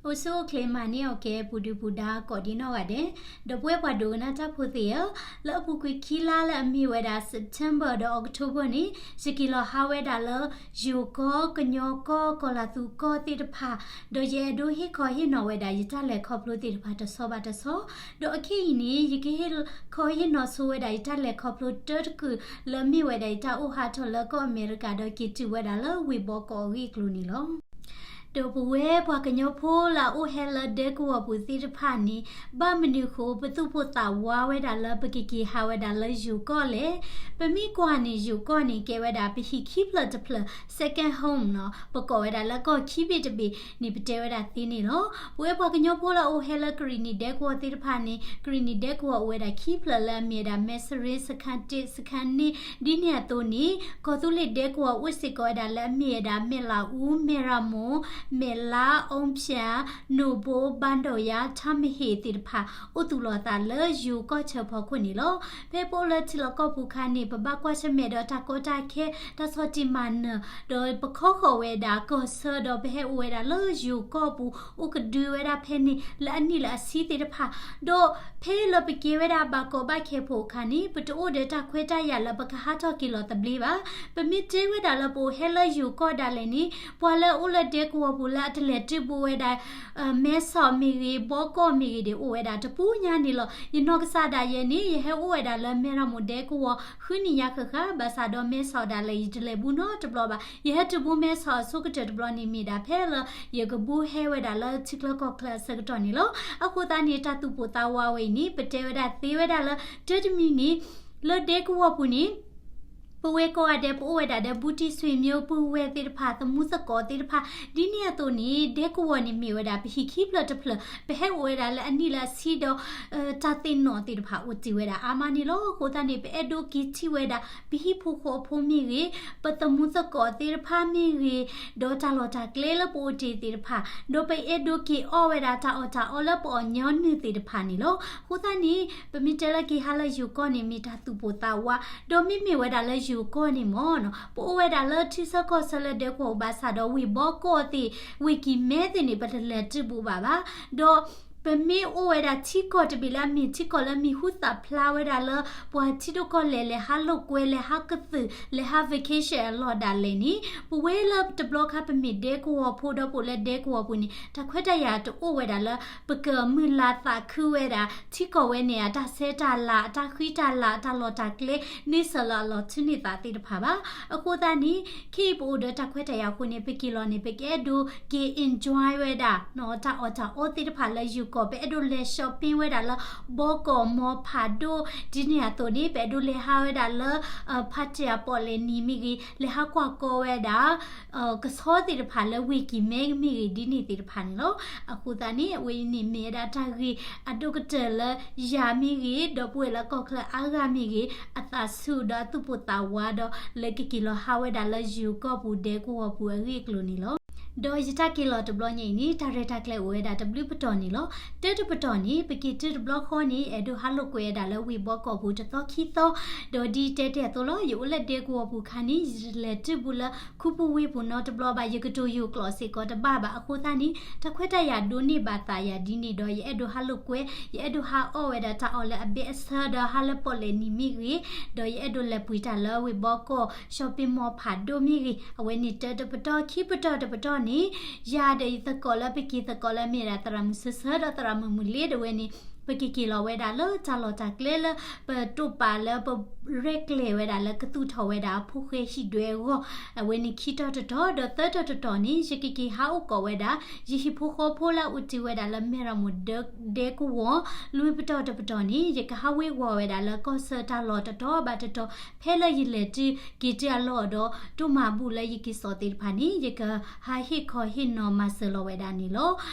အိၣ်ဆူၣ်အိၣ်ချ့မၤန့ၢ်အီၣ်ကဲ ပူၤဒုပူၤဒါကိးဒံနီၢ်ဂၤဒဲး, ဒီပုၢ်ဝဲၢ်ပှၤဒိကနၣ်တၢ်ဖိသ့ၣ်ဧၢ, လၢအပူၤကွံာ်ခံလါလၢအမ့ၢ်ဝဲဒၣ် September ဒီး October န့ၣ် ယက့ၤလီၤဟးဝဲဒၣ်လၢ ယိၤကီၢ်, ကညီကီၢ်, ကီၢ်လၤသူကီၢ်သ့ၣ်တဖၣ်, ဒီးယအဲၣ်ဒိးဟ့ၣ်ခီဟ့ၣ်နီၤဝဲဒၣ် ယတၢ်လဲၤခီဖျိသ့ၣ်တဖၣ်တဆီဘၣ်တဆီ, ဒီးအခဲအံၤန့ၣ် ယကဟ့ၣ်ခီဟ့ၣ်နီၤဆိဝဲဒၣ် ယတၢ်လဲၤခီဖျိတၢတကုာ် လၢအမ့ၢ်ဝဲဒၣ်ယတၢ်အိၣ်ဟးထီၣ်လၢကီၢ်အမဲရကၤ ဒီးက့ၤတုၤဝဲဒၣ်လၢဝ့ၢ်ဘီကီးအဂ့ၢ်အကျိၤန့ၣ်လီၤ. ဒီးပဝဲပှၤကညီဖိလၢအအိၣ်ဟဲလၢဒဲကဝီၤပူၤသ့ၣ်တဖၣ်န့ၣ် ဘၣ်မနုၤအဃိ ပသူၣ်ပိၢ်သးဝးဝဲဒၣ်လၢပကက့ၤဟးဝဲဒၣ်လၢယိၤကီၢ်လဲၣ်. ပမ့ၢ်ကွၢ်န့ၣ် ယိၤကီၢ်န့ၣ် ကဲဝဲဒၣ်ပဟံၣ်ခံဖျၢၣ်တဖျၢၣ် second home နီၤ, ပကိးဝဲဒၣ်လၢကီၢ်ခံဘ့ၣ်တဘ့ၣ်န့ၣ် ပတဲဝဲဒၣ်သ့န့ၣ်လီၤ. ပဝဲပှၤကညီဖိလၢအအိၣ်ဟဲလၢကရံၣ်နံၣ်ဒဲကဝီၤသ့ၣ်တဖၣ်န့ၣ် ကရံၣ်နံၣ်ဒဲကဝီၤအိၣ်ဝဲဒၣ်ခံဖျၢၣ်လၢအမ့ၢ်ဝဲဒၣ် မဲၣ်စရ့ စခန်းတစ်, စခန်းနှစ် ဒ်န့ၣ်အသိးန့ၣ် ကီၢ်သူလ့ၤဒဲကဝီၤအိၣ်စ့ၢ်ကီးဝဲဒၣ်လၢအမ့ၢ်ဝဲဒၣ် မဲၣ်လးအူ, မဲၣ်ရမိၣ်, မဲၣ်လး, အူဖၠၣ်, နိၣ်ဘိ, ဘၣ်ဒိၣ်ယါ, ထါမဟ့ၣ်သ့ၣ်တဖၣ် အိၣ်သူၣ်လီၤသးလၢယိၤကီၢ်ဆၢဖီခိၣ်န့ၣ်လီၤ. ဖဲပအိၣ်လၢထံလီၢ်ကီၢ်ပူၤအခါန့ၣ် ပဘၣ်ကွၢ်ဆၢၣ်မဲာ်ဒီးတၢ်ကီတၢ်ခဲ, တၢ်ဆီၣ်တံၢ်မၤနၢၤ, ဒီးပခီဃီၤဝဲဒၣ်ကီၢ်ဆၢ ဒီးပဟဲအိၣ်ဝဲဒၣ်လၢယိၤကီၢ်ပူၤ အိၣ်ကဒုဝဲဒၣ်ဖဲန့ၣ် လၢအနံၣ်လၢအဆံသ့ၣ်တဖၣ်, ဒီးဖဲလၢပကဲဝဲဒၣ်ဘၣ်ကီဘၣ်ခဲဖိအခါန့ၣ် ပတအိၣ်ဒီးတၢ်ခွဲးတၢ်ယာ်လၢပကဟးထီၣ်က့ၤလီၤသဘျ့ဘၣ်. ပမ့ၢ်တဲဝဲဒၣ်လၢပအိၣ်ဟဲလၢယိၤကီၢ်ဒၣ်လဲာ်န့ၣ် ပှၤလၢအအိၣ်လၢဒဲကဝီၤပူၤလၢအတလဲၤတုၤဘူးဝဲဒၣ် မဲဆီးမ့ၢ်ဂ့ၤ, ဘီကီးမ့ၢ်ဂ့ၤဒီး အိၣ်ဝဲဒၣ်တပူၤညါန့ၣ်လီၤ. ယနီၢ်ကစၢ်ဒၣ်ယဲန့ၣ် ယဟဲအိၣ်ဝဲဒၣ်လၢမဲၣ်ရမိၣ်ဒဲကဝီၤ ဃုနံၣ်ညါဃၣ်ဃၣ်, ဘၣ်ဆၣ်ဒီးမဲဆီးဒၣ်လဲာ် ယတလဲၤဘူးနီတဘျီဘၣ်. ယဟဲတုၤဘူးမဲဆီးအဆိကတၢၢ်တဘျီန့ၣ် မ့ၢ်ဒၣ်ဖဲလၢ ယကဘူးဟဲဝဲဒၣ်လၢထံချၢကီၢ်ချၢအဆၢကတီၢ်န့ၣ်လီၤ. အဃိသတးန့ၣ် တၢ်သူၣ်ပိၢ်သးဝးဝဲအံၤန့ၣ် ပတဲဝဲဒၣ်သ့ဝဲဒၣ်လၢ တၢ်တမံၤန့ၣ် လၢဒဲကဝီၤပူၤန့ၣ် ပဝဲကိးဂၤဒဲး ပအိၣ်ဝဲဒၣ်ဒီး ဘူးတံၢ်ဆွေမျိုး ပုၢ်ဝဲၢ်သ့ၣ်တဖၣ် သမူသကိးသ့ၣ်တဖၣ် ဒ်န့ၣ်အသိးန့ၣ် ဒဲကဝီၤန့ၣ် မ့ၢ်ဝဲဒၣ် ပဟံၣ်ခံဖျၢၣ်တဖျၢၣ်, ပဟဲအိၣ်ဝဲဒၣ်လၢအနံၣ်လၢအဆံဒီး တၢ်သ့ၣ်နီၣ်သ့ၣ်တဖၣ် အိၣ်တ့ၢ်ဝဲဒၣ်အါမးန့ၣ်လီၤ. အဃိသတးန့ၣ် ပအဲၣ်ဒိးက့ၤထံၣ်ဝဲဒၣ် ပဟံၣ်ဖိဃီဖိမ့ၢ်ဂ့ၤ, ပသမူသကိးသ့ၣ်တဖၣ်မ့ၢ်ဂ့ၤ, ဒီးတၢ်လီၢ်တၢ်ကျဲလၢပအိၣ်တ့ၢ်သ့ၣ်တဖၣ်, ဒီးပအဲၣ်ဒိးက့ၤအီၣ်ဝဲဒၣ်တၢ်အီၣ်တၢ်အီလၢပအီၣ်ညီနုၢ်သ့ၣ်တဖၣ်န့ၣ်လီၤ. အဃိသတးန့ၣ် ပမ့ၢ်တဲလၢက့ၤဟးလၢယိၤကီၢ်န့ၣ် မ့ၢ်တၢ်သူၣ်ပိၢ်သးဝး, ဒီးမ့မ့ၢ်ဝဲဒၣ်လၢယိၤကီၢ်န့ၣ်မ့ၢ်နီၤ ပအိၣ်ဝဲဒၣ်လၢထံဆၢကီၢ်ဆၢလၢဒဲကဝီၤဘၣ်ဆၣ်ဒီး ဝ့ၢ်ဘီကီးသ့ၣ် ဝ့ၢ်ကံၢ်မဲသ့ၣ်န့ၣ် ပတလဲၤတုၤဘူးဘၣ်ဘၣ်. ဒီးပမ့ၢ်အိၣ်ဝဲဒၣ်ထံကီၢ်တဘ့ၣ်လၢအမ့ၢ်ထံကီၢ်လၢမံၤဟူသၣ်ဖျါဝဲဒၣ်လၢ ပှၤထံဒိၣ်ကီၢ်လဲၢ်လဲၤဟးလိာ်ကွဲ လဲၤဟးကသုၣ် လဲၤဟး vacation အလီၢ်ဒၣ်လဲာ်န့ၣ် ပဝဲလၢတဘျီခါ ပမ့ၢ်ဒဲကဝီၤဖိဒီး ပအိၣ်လၢဒဲကဝီၤပူၤန့ၣ် တၢ်ခွဲးတၢ်ယာ်တအိၣ်ဝဲဒၣ်လၢ ပကမုၢ်လၢ်သးခုဝဲဒၣ် ထံကီၢ်ဝဲန့ၣ် အတၢ်ဆဲးတၢ်လၤ အတၢ်ဃံတၢ်လၤ အတၢ်လီၢ်တၢ်ကျဲ န့ဆၢၣ်လၢအလီၤထုးန့ၢ်သးသ့ၣ်တဖၣ်ဘၣ်. အဃိသတးန့ၣ် ခဲအံၤပအိၣ်ဒီးတၢ်ခွဲးတၢ်ယာ်အဃိန့ၣ် ပက့ၤလီၤန့ၣ် ပကအဲၣ်ဒိးက့ၤ enjoy ဝဲဒၣ် တၢ်အီၣ်တၢ်အီသ့ၣ်တဖၣ်လၢယိၤကီၢ်, ပအဲၣ်ဒိးလဲၤ shopping ဝဲဒၣ်လၢ ဘီကီးမီဖးဒိၣ် ဒ်န့ၣ်အသိးန့ၣ် ပအဲၣ်ဒိးလဲၤဟးဝဲဒၣ်လၢ ဖးတ့ၢ်အပီၣ်လဲၣ်နံၤမ့ၢ်ဂ့ၤ, လဲၤဟးကွၢ်ကီဝဲဒၣ် ကဆီသ့ၣ်တဖၣ်လၢဝ့ၢ်ကံၢ်မဲမ့ၢ်ဂ့ၤ ဒ်န့ၣ်သ့ၣ်တဖၣ်န့ၣ်လီၤ. အဃိသတးန့ၣ် အဝဲအံၤန့ၣ်မ့ၢ်ဝဲဒၣ်တၢ်ဂ့ၢ်အဒိၣ်ကတၢၢ်လၢယၤမ့ၢ်ဂ့ၤ ဒီပုၢ်ဝဲၢ်လၢကီၢ်ချၢအါဂၤမ့ၢ်ဂ့ၤ အသးဆူၣ်ဒီးအသူၣ်ပိၢ်သးဝးဒီး လၢကက့ၤလီၤဟးဝဲဒၣ်လၢယိၤကီၢ်ပူၤဒဲကဝီၤပူၤအဂ့ၢ်အကျိၤန့ၣ်လီၤ. ဒီးယတၢ်က့ၤလီၤတဘျီညါအံၤန့ၣ် တၢ်ရဲၣ်တၢ်ကျဲၤအိၣ်ဝဲဒၣ်တဘျုးပတီၢ်န့ၣ်လီၤ. တၢတပတီၢ်န့ၣ် ပက့ၤတုၤတဘျီဃီန့ၣ် အဲၣ်ဒိးဟးလိာ်ကွဲဝဲဒၣ်လၢဝ့ၢ်ဘီကီးပူၤတသီခံသီ, ဒီးဒ်တဲတဲအသိးလီၤ ယအိၣ်လၢဒဲကဝီၤပူၤအခါန့ၣ် ယတလဲၤတုၤဘူးလၢခူပူၤဝ့ၢ်ပူၤနီတဘျီဘၣ်, ယကတိၤယိၤကျိာ်စ့ၢ်ကီးတဘၣ်ဘၣ်. အဃိသတးန့ၣ် တၢ်ခွဲးတၢ်ယာ်ဒိးန့ၢ်ဘၣ်သးယၤဒ်န့ၣ်ဒီး ယအဲၣ်ဒိးဟးလိာ်ကွဲ, ယအဲၣ်ဒိးဟးအီၣ်ဝဲဒၣ်တၢ်အီၣ်လၢအဘဲအဆၢဒီးဟးလၢပီၣ်လဲၣ်နံၤမ့ၢ်ဂ့ၤ, ဒီးယအဲၣ်ဒိးလဲၤပှ့ၤတၢ်လၢဝ့ၢ်ဘီကီး shopping mall ဖးဒိၣ်မ့ၢ်ဂ့ၤ, အဝဲန့ၣ်တၢတပတီၢ်, ခံပတီၢ်တပတီၢ်န့ၣ် ယၤဒီးယသကိးလၢပက့ၤသကိးလၢမ့ၢ်ဒၣ်သရၣ်မုၣ်စၢၤစၢၤဒီးသရၣ်မုၣ်မုၢ်လ့ဒၣ်ဝဲန့ၣ် ပကက့ၤလီၤဝဲဒၣ်လၢတၢ်လီၢ်တၢ်ကျဲလၢ ပတိာ်ပာ်လၢပရဲၣ်ကျဲၤဝဲဒၣ်လၢကသူၣ်ထီၣ်ဝဲဒၣ်အဖိဃဲဟံၣ်ဒွဲအဂီၢ်, အဝဲန့ၣ်ခံတီၤတတီၤ, ဒီးသၢတီၤတတီၤန့ၣ် ယကက့ၤဟးအိၣ်ကီးဝဲဒၣ် ယဟံၣ်ဖိဃီဖိလၢအအိၣ်တ့ၢ်ဝဲဒၣ်လၢမဲၢ်ရမိၢ်ဒဲကဝီၤ, လွံၢ်ပတီၢ်တပတီၢ်န့ၣ် ယကဟးဝ့ၤဝီၤဝဲဒၣ်လၢကီၢ်ဆၢတၢ်လီၢ်တတီၤဘၣ်တတီၤ, ဖဲလၢယလဲၤတုၤက့ၤတုၤအလီၢ်ဒီး တိၢ်မၤဘူၣ်လၢယက့ၤစိာ်သ့ၣ်တဖၣ်န့ၣ် ယကဟးဟ့ၣ်ခီဟ့ၣ်နီၤမၤစၢၤလီၤဝဲဒၣ်န့ၣ်လီၤ.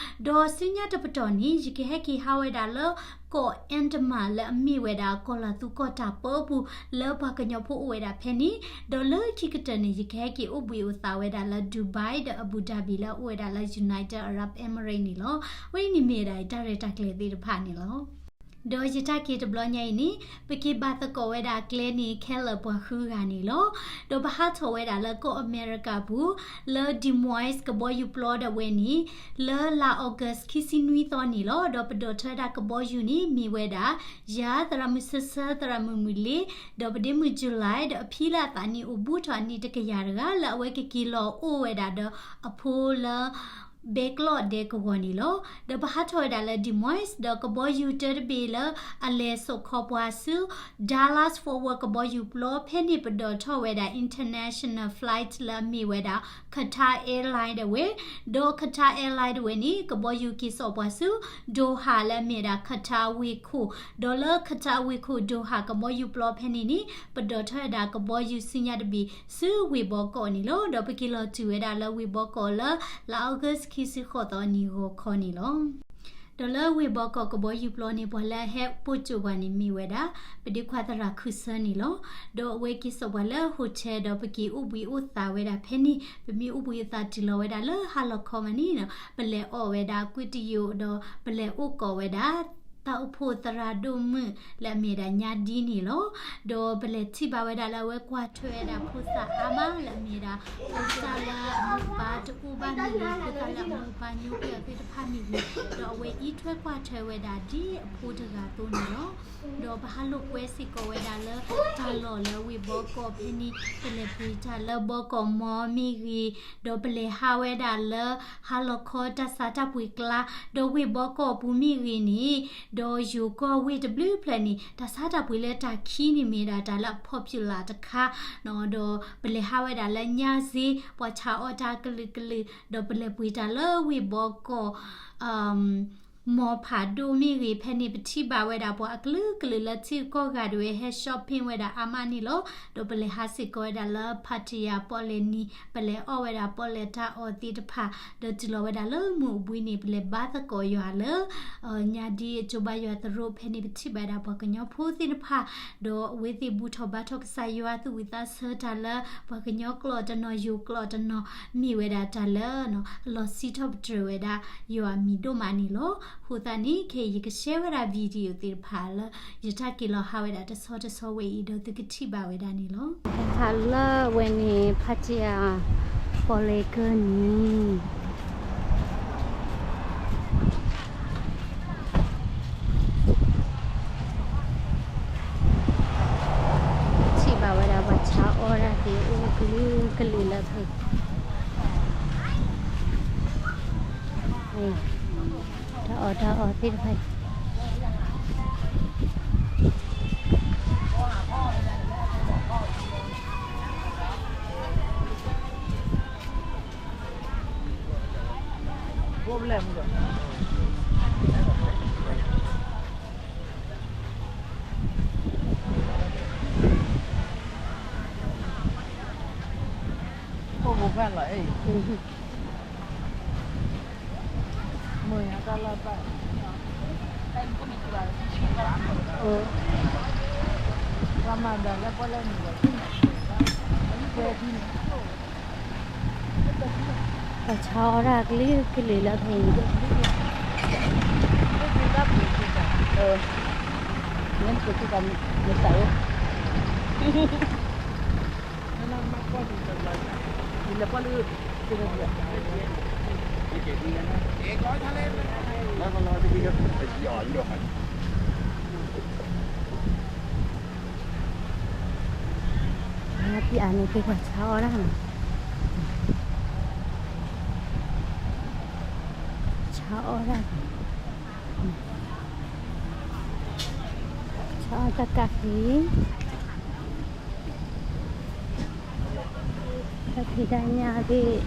ဒီးဆူညါတပတီၢ်န့ၣ် ယကဟဲက့ၤဟးဝဲဒၣ်လၢ ကီၢ်အၣ်တမၣ်လၢအမ့ၢ်ဝဲဒၣ်ကီၢ်လၤသူကီၢ်တၢ်ပၢပူၤ လၢပှၤကညီဖိအိၣ်ဝဲဒၣ်ဖဲန့ၣ်, ဒီးလၢခံကတၢၢ်န့ၣ် ယကဟဲက့ၤအိၣ်ဘှံးအိၣ်သါဝဲဒၣ်လၢ Dubai ဒီး Abu Dhabi လၢအအိၣ်ဝဲဒၣ်လၢ United Arab Emirates န့ၣ်လီၤ. အဝဲအံၤန့ၣ်မ့ၢ်ဝဲဒၣ်တၢ်ရဲၣ်တၢ်ကျဲၤသ့ၣ်တဖၣ်န့ၣ်လီၤ. ဒီးယတၢ်က့ၤတဘျီညါအံၤန့ၣ် ပက့ၤဘၣ်သကိးဝဲဒၣ်ကျဲန့ၣ် ခဲလၢာ်ပှၤဃုဂၤန့ၣ်လီၤ. ဒီးပဟးထီၣ်ဝဲဒၣ်လၢကီၢ်အမဲရကၤပူၤ လၢ Des Moines ကဘီယူၤပျီဒၣ်ဝဲန့ၣ် လၢလါ August ခံဆံနွံသီန့ၣ်လီၤ. ဒီးပဒိးထၢဒၣ်ကဘီယူၤန့ၣ် မ့ၢ်ဝဲဒၣ် ယၤ သရၣ်မုၣ်ဆၢဆၢ သရၣ်မုၣ်မုၢ်လ့ ဒီးပဒ့မုၣ် July ဒီးအဖံလၢအသးနံၣ်အိၣ်ဘူးထီၣ်အနံၣ်တကယၤတဂၤ လၢအဝဲကက့ၤလီၤအိၣ်ဝဲဒၣ်ဒီးအဖိလၢ ဘဲကျီၢ်ဒဲကဝီၤန့ၣ်လီၤ. ဒီးပဟးထီၣ်ဝဲဒၣ်လၢ Des Moines ဒီးကဘီယူၤတၢတဘ့ၣ်လၢအလဲၤစိာ်ခီပှၤဆူ Dallas Fort Worth ကဘီယူၤပျီ ဖဲန့ၣ်ပဒိးထီၣ်ဝဲဒၣ် international flight လၢအမ့ၢ်ဝဲဒၣ် Qatar Airline ဒၣ်ဝဲ ဒီး Qatar Airline ဒၣ်ဝဲန့ၣ် ကဘီယူၤက့ၤစိာ်ပှၤဆူ Doha လၢအမ့ၢ်ဝဲဒၣ် Qatar ဝ့ၢ်ခိၣ် ဒီးလၢ Qatar ဝ့ၢ်ခိၣ် Doha ကဘီယူၤပျီဖဲန့ၣ်န့ၣ် ပဒိးထီၣ်ဝဲဒၣ်ကဘီယူၤဆူညါတဘ့ၣ် ဆူဝ့ၢ်ဘီကီးန့ၣ်လီၤ. ဒီးပက့ၤလီၤတုၤဝဲဒၣ်လၢဝ့ၢ်ဘီကီးလၢ လါ August ခံဆံဃိးသီအနံၤဂီၤခီန့ၣ်လီၤ. ဒီးလၢဝ့ၢ်ဘီကီးကဘီယူၤပျီန့ၣ် ပှၤလၢအဟဲပိာ်ကၠိပှၤန့ၣ်မ့ၢ်ဝဲဒၣ် ပဒ့ခွါသရၣ်ခုစၢန့ၣ်လီၤ. ဒီးအဝဲက့ၤစိာ်ပှၤလၢ hotel ဒီးပက့ၤအိၣ်ဘှံးအိၣ်သါဝဲဒၣ်ဖဲန့ၣ် ပမ့ၢ်အိၣ်ဘှံးအိၣ်သါတုၤလီၤဝဲဒၣ်လၢဟါလီၤခီမးန့ၣ် ပလဲၤအီၣ်ဝဲဒၣ်ကွံတယိာ် ဒီးပလဲၤအိၣ်ကိးဝဲဒၣ် တၢ်အိၣ်ဖှိၣ်သရၣ်ဒိၣ်မုၣ်လၢအမ့ၢ်ဝဲဒၣ်ညါဒံန့ၣ်လီၤ. ဒီးပလဲၤထံၣ်ဘၣ်ဝဲဒၣ်လၢအဝဲကွၢ်ထွဲဝဲဒၣ်ဖိသၣ်အါမးလၢအမ့ၢ်ဝဲဒၣ် ဖိသၣ်လၢအမိၢ်ပၢ်တအိၣ်ဘၣ်မ့ၢ်ဂ့ၤ ဖိသၣ်လၢအမိၢ်ပၢ်ညိကွံာ်အီၤသ့ၣ်တဖၣ်မ့ၢ်ဂ့ၤ ဒီးအဝဲအံးထွဲကွၢ်ထွဲဝဲဒၣ်ဒ်အဖိတဂၤအသိးန့ၣ်လီၤ. ဒီးပဟးလိာ်ကွဲစ့ၢ်ကီးဝဲဒၣ်လၢ တၢ်လီၢ်လၢဝ့ၢ်ဘီကီးဖဲန့ၣ် ပလဲၤပှ့ၤတၢ်လၢဘီကီးမီမ့ၢ်ဂ့ၤ ဒီးပလဲၤဟးဝဲဒၣ်လၢ ဟါလီၤခီတၢ်ဆါတၢ်ပှ့ၤကျါ ဒီးဝ့ၢ်ဘီကီးပူၤမ့ၢ်ဂ့ၤန့ၣ် ဒီးယိၤကီၢ်ဝ့ၢ်တဘျုးဖျၢၣ်န့ၣ် တၢ်ဆါတၢ်ပှ့ၤလၢတၢ်ခံန့ၣ်မ့ၢ်ဒၣ်တၢ်လၢအ popular တခါ ဒီးပလဲၤဟးဝဲဒၣ်လၢညါစ့ ပှၤဆါအီၣ်တၢ်ကလုာ်ကလုာ် ဒီးပလဲၤပှ့ၤတၢ်လၢဝ့ၢ်ဘီကီး မ်ဖးဒိၣ်မ့ၢ်ဂ့ၤ ဖဲန့ၣ်ပထံၣ်ဘၣ်ဝဲဒၣ်ပှၤအကလုာ်ကလုာ်လၢထံဂုၤကီၢ်ဂၤဒၣ်ဝဲဟဲ shopping ဝဲဒၣ်အါမးန့ၣ်လီၤ. ဒီးပလဲၤဟးစ့ၢ်ကီးဝဲဒၣ်လၢ Pattaya ပီၣ်လဲၣ်နံၤ ပလဲၤအီၣ်ဝဲဒၣ်ပီၣ်လဲၣ်တၢ်အီၣ်သ့ၣ်တဖၣ် ဒီးတုၤလီၤဝဲဒၣ်လၢမုၢ်အိၣ်ဘှံးန့ၣ် ပလဲၤဘါသကိးယွၤလၢ ညါဒ်အကၠိဘါယွၤသရိာ်ဖဲန့ၣ် ပထံၣ်ဘၣ်ဝဲဒၣ်ပှၤကညီဖိသ့ၣ်တဖၣ် ဒီးအဝဲသ့ၣ်ဘူၣ်ထီၣ်ဘါထီၣ်ကစၢ်ယွၤသူၣ်ဝံၣ်သးဆၢတၢ်လၢ ပှၤကညီကျိာ်တနီၤယိၤကျိာ်တနီၤ မ့ၢ်ဝဲဒၣ်တၢ်လၢ အလီၤစံးထီၣ်ပတြၢၤဝဲဒၣ်ယွၤအမံၤဒိၣ်မးန့ၣ်လီၤ. အဃိသတးန့ၣ် ခဲအံၤယက share ဝဲဒၣ် video သ့ၣ်တဖၣ်လၢ ယတၢ်က့ၤလီၤဟးဝဲဒၣ်တဆီတဆီဝဲအံၤ ဒီးသုကထံၣ်ဘၣ်ဝဲဒၣ်န့ၣ်လီၤ. ဟးလၢဝဲန့ၣ် Pattaya ပီၣ်လဲၣ်ကၢနံၤ ထံၣ်ဘၣ်ဝဲဒၣ်ပှၤဆါအီၣ်တၢ်သ့ၣ်အိၣ်ကလုာ်ကလုာ်လၢဖဲ တၢ်အီၣ်တၢ်အီသ့ၣ်တဖၣ် ပှၤဆါအီၣ်တၢ်ကလုာ်ကလုာ်လၢဖဲအံၤ ပှၤန့ၣ်က့ၤပှၤဆါအီၣ်ဒၣ်နီၤ, ဆါအီၣ်ဒၣ်, ဆါအီၣ်တၢ်ကၢ်ဃံ, တၢ်ဖံးတၢ်ညၣ်သ့ၣ်.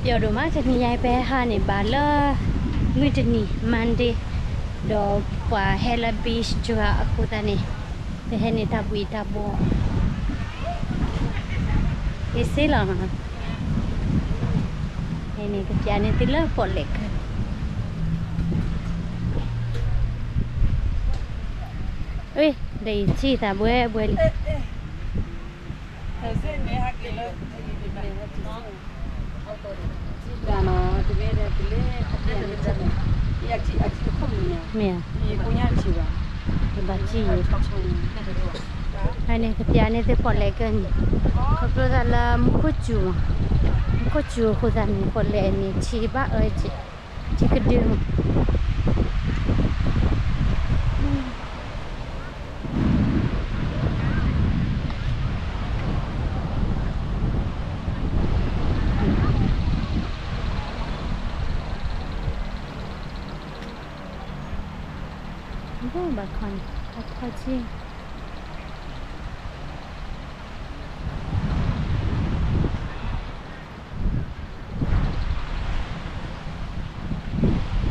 ပယီၤဒိၣ်မး တနံၤညါအံၤ ပဟဲဟးန့ၣ် ဘၣ်လၢ မုၢ်တနံၤ Monday ဒီးပှၤဟဲလၢ beach ယွၤအဃိသတးန့ၣ် ပဟဲန့ၣ်တၢ်ဘှံးတၢ်ဘှီၣ် က့ၤစ့လီၤနီၤ. န့ၣ် ကပျးန့ၢ်သုလၢပီၣ်လဲၣ်ကၢၢ် ဒီးယထံၣ်သးဘှဲဘှဲလံ. မ့ၢ်ဧါ, ယဘၣ်စံၣ်ယဲ, ကပျးန့ၢ်သုပီၣ်လဲၣ်ကၢၢ်န့ၣ်, ခီဖျိသးလၢမူခိၣ်စူၤမး, မူခိၣ်စူၤအဃိသတးန့ၣ် ပီၣ်လဲၣ်န့ၣ် ထံဘၣ်အၢ ထံကဒုမး. ဘၣ်ခီန့ၣ် အထီၣ်က့ၢ်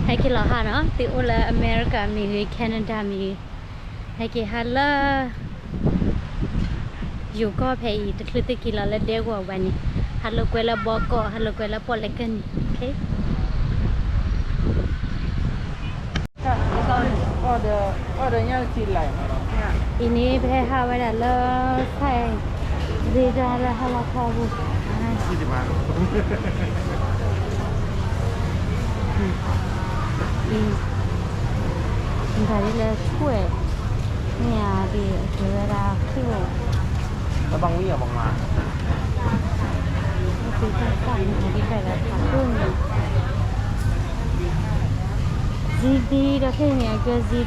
ဟဲက့ၤလီၤဟးနီၤ, သုအိၣ်လၢ America မ့ၢ်ဂ့ၤ Canada မ့ၢ်ဂ့ၤ, ဟဲက့ၤဟးလၢ ယိၤကီၢ်ဖဲအံၤ တချုးသုက့ၤလီၤလၢဒဲကဝီၤဘၣ်န့ၣ်, ဟးလိာ်ကွဲလၢဘီကီး, ဟးလိာ်ကွဲလၢပီၣ်လဲၣ်ကၢၢ်န့ၣ်, အံၤန့ၣ် ပဟဲဟးဝဲဒၣ်လၢ Sky Zeta လၢဟါလီၤခီပူၤ, မ့ၢ်ဒ်လၢထွဲၣ်, မ့ၢ်အဒ်အကဲဝဲဒၣ်ခိၣ်, သံသးန့ၣ် အဒ်တၢ်ဒၣ်ဖးခိၣ်န့ၣ် ဇံဒံ ဒီးခဲအံၤန့ၣ် အကဲ ဇံဒံ,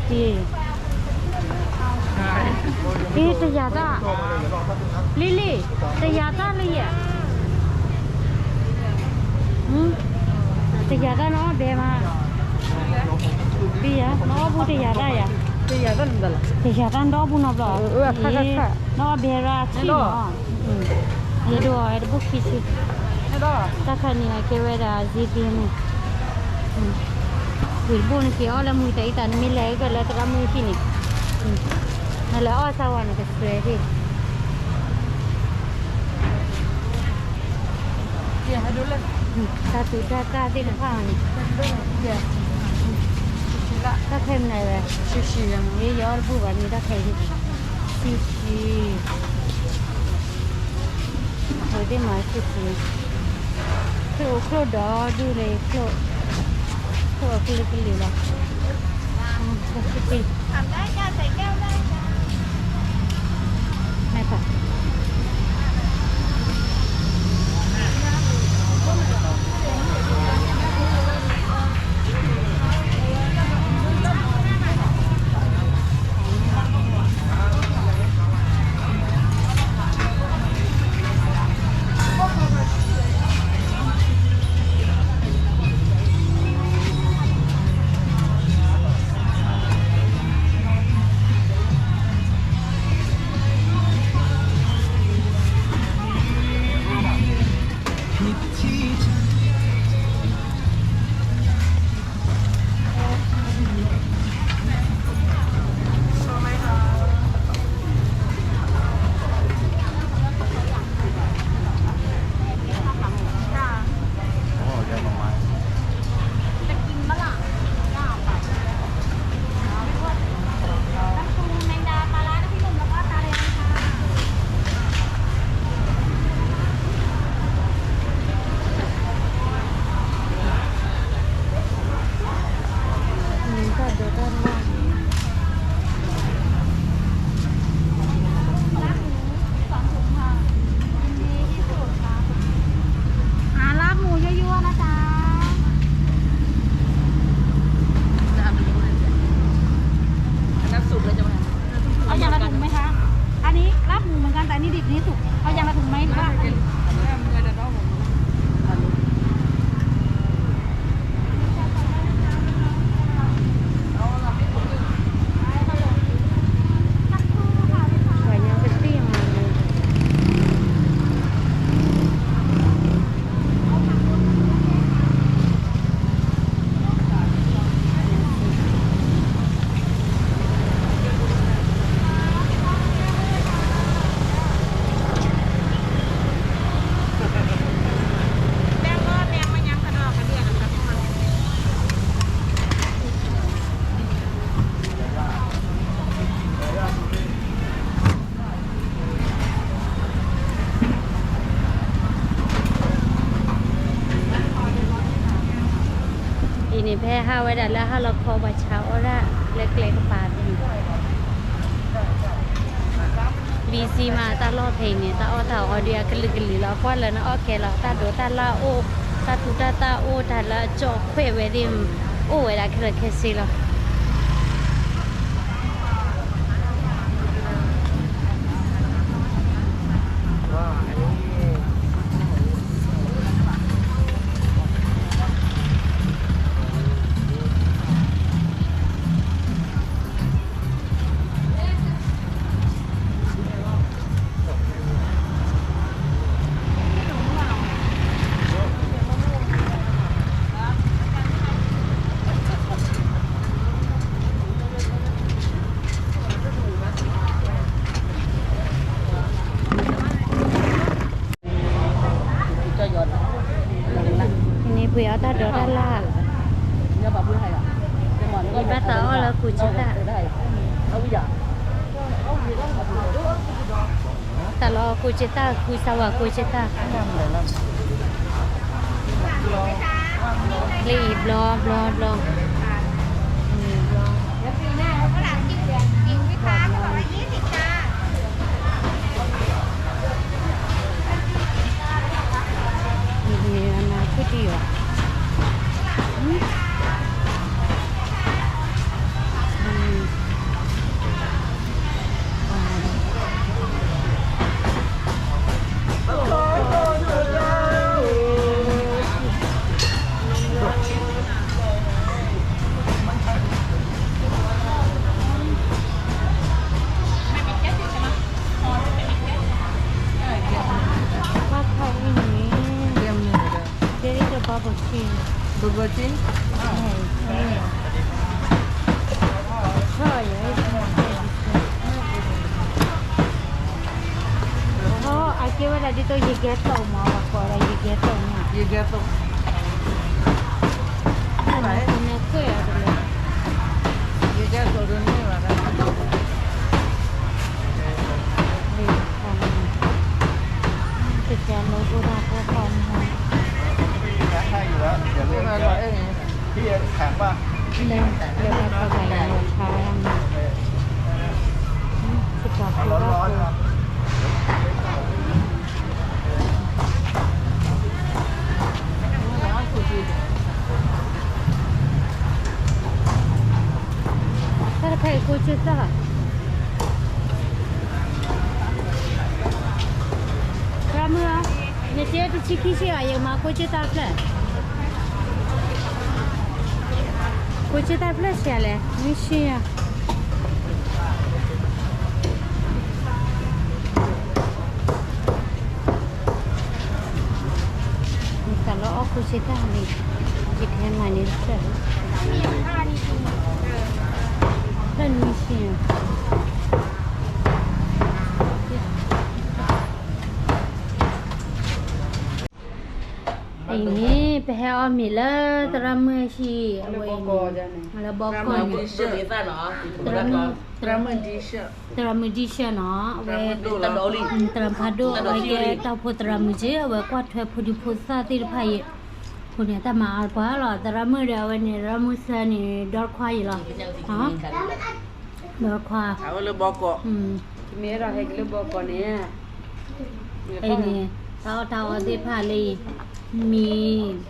အ့ တယၤတၢ်, လံလံ, တယၤတၢ်လံယဲ, တယၤတၢ်နအီၣ်ဘဲမး, နအီၣ်ဘူတယၤတၢ်ယၤ, တယၤတၢ်နအီၣ်ဘူနီတဘျီ, နအီၣ်ဘဲရၣ်ဆံၣ်နီၤ, ယဒိးအီၤတဘူၣ်ခံဆံ, တၢ်ခါန့ၣ် အကဲဝဲဒၣ် ဇံဒံန့ၣ် ဝံၤတဘူၣ်နက့ၤအီၣ်လၢမုၢ်တအံၤသး နမ့ၢ်လဲၤကလၢသရၣ်မုၣ်ဟံၣ်န့ၣ်, နလဲၤအီၣ်စၢ်ဝဲနကစွဲသ့ၣ်, တၢ်သူတၢ်သၣ်သ့ၣ်တဖၣ်န့ၣ်, တၢ်ခဲမနုၤဝဲ, ယအီၣ်တဘူၣ်ဘၣ်န့ၣ် တၢ်ခဲအံၤ, ဆံဆံ အဝဲသ့ၣ်မၤဆူၣ်ဆူၣ်, ချိၣ်အိၣ်ချိၣ်ဒီးဒူၣ်လၢချိၣ်, ချိၣ်အကလုာ်ကလုာ်လီၤ, ဆူၣ်ဆူၣ်, မ့ၢ်ပၢ် အံၤန့ၣ် ဖဲဟးဝဲဒၣ်လၢဟါလီၤခီ ပှၤဆါအီၣ်ဒၣ်လၢကျဲကပၤဖဲန့ၣ်, ဘံစံမး တၢ်လီၢ်ဖဲအံၤန့ၣ် တၢ်အီၣ်တၢ်အီဒုးအကလုာ်ကလုာ်လီၤ. ကွၢ်လၢနအီၣ်ကဲလီၤ တၢ်ဒိးတၢ်လၣ်အိၣ်, တၢ်သူတၢ်သၣ်အိၣ် တၢ်လၢအကၠီၣ်ခွဲးဝဲသ့ၣ် အိၣ်ဝဲဒၣ်ခဲလၢာ်ခဲဆ့လီၤ. န့ၣ်ပှ့ၤအီၣ်တၢ်ဒိးတၢ်လၣ်, ယဘၣ်သးအီၣ်လၢကူစ့တၢ်, တၢ်လီၤကူစ့တၢ် ဃုစၢ်ဝဲကူစ့တၢ်, လၢအံၤဘျီဘျီဘျီ, မ့ၢ်နၤခုတံၢ်ဘၣ်, ဘၣ်ခါအံၤန့ၣ်, ကဲဒ်သိး bubble tea, bubble tea, အကဲဝဲဒၣ်ဒ်သိး ယကဲသိးမး ပှၤကိးဝဲဒၣ် ယကဲသိးမး, ယကဲသိး, နကွဲးအီၤတလၢ, ယကဲသိးတန့ၢ်ဘၣ်, ကစၢ်လၢအိၣ်ဒၣ်ဖီခိၣ်မး, လၢ လၢတၢ်ခီဂာ်ယၤလီၤဆါဝဲဒၣ်မး, စ့ၢ်ကီးဖိဘၣ်ဖိ တၢ်တခါအံၤ ကိးကၠိသၣ်, သရၣ်မုၣ်, နစ့တဆံခံဆံဘၣ် ယကမၤကိးကၠိသၣ်တဖျၢၣ်, ကိးကၠိသၣ်တဖျၢၣ်ဆံးလဲၣ် မ့ၢ်ဆံးယၤ နသးလီအီၣ်ကိးကၠိသၣ်န့ၣ်, ယကဟဲမၤန့ၣ်တဖျၢၣ်, ဖျၢၣ်နွံဆံ, အံၤန့ၣ် ပဟဲအီၣ်မ့ၤလၢသရၣ်မုၣ်အဟံၣ်, အဝဲအံၤန့ၣ် လၢဘီကီၢ်န့ၣ် သရၣ်မုၣ်, သရၣ်မုၣ်ဒံၣ်ရှၢၣ်နီၤ, အဝဲ သရၣ်ဖးဒိၣ် အဝဲကဲတၢ်အိၣ်ဖှိၣ်သရၣ်မုၣ်က့, အဝဲကွၢ်ထွဲဖိဒံဖိသၣ်သ့ၣ်တဖၣ်အံၤ, အဃိန့ၣ် တၢ်မၤအါပှၤလီၤ. သရၣ်မုၣ်ဒီး အဝဲန့ၣ် သရၣ်မုၣ်ဆၢန့ၣ် ဒီတခွါအံၤလီၤ, ဒီတခွါ, အဝဲလၢဘီကီၢ်, မ့ၢ်အဲၣ်ဒိးဟဲက့ၤလၢဘီကီၢ်န့ၣ်, အံၤန့ၣ် တၢ်အီၣ်တၢ်အီသ့ၣ်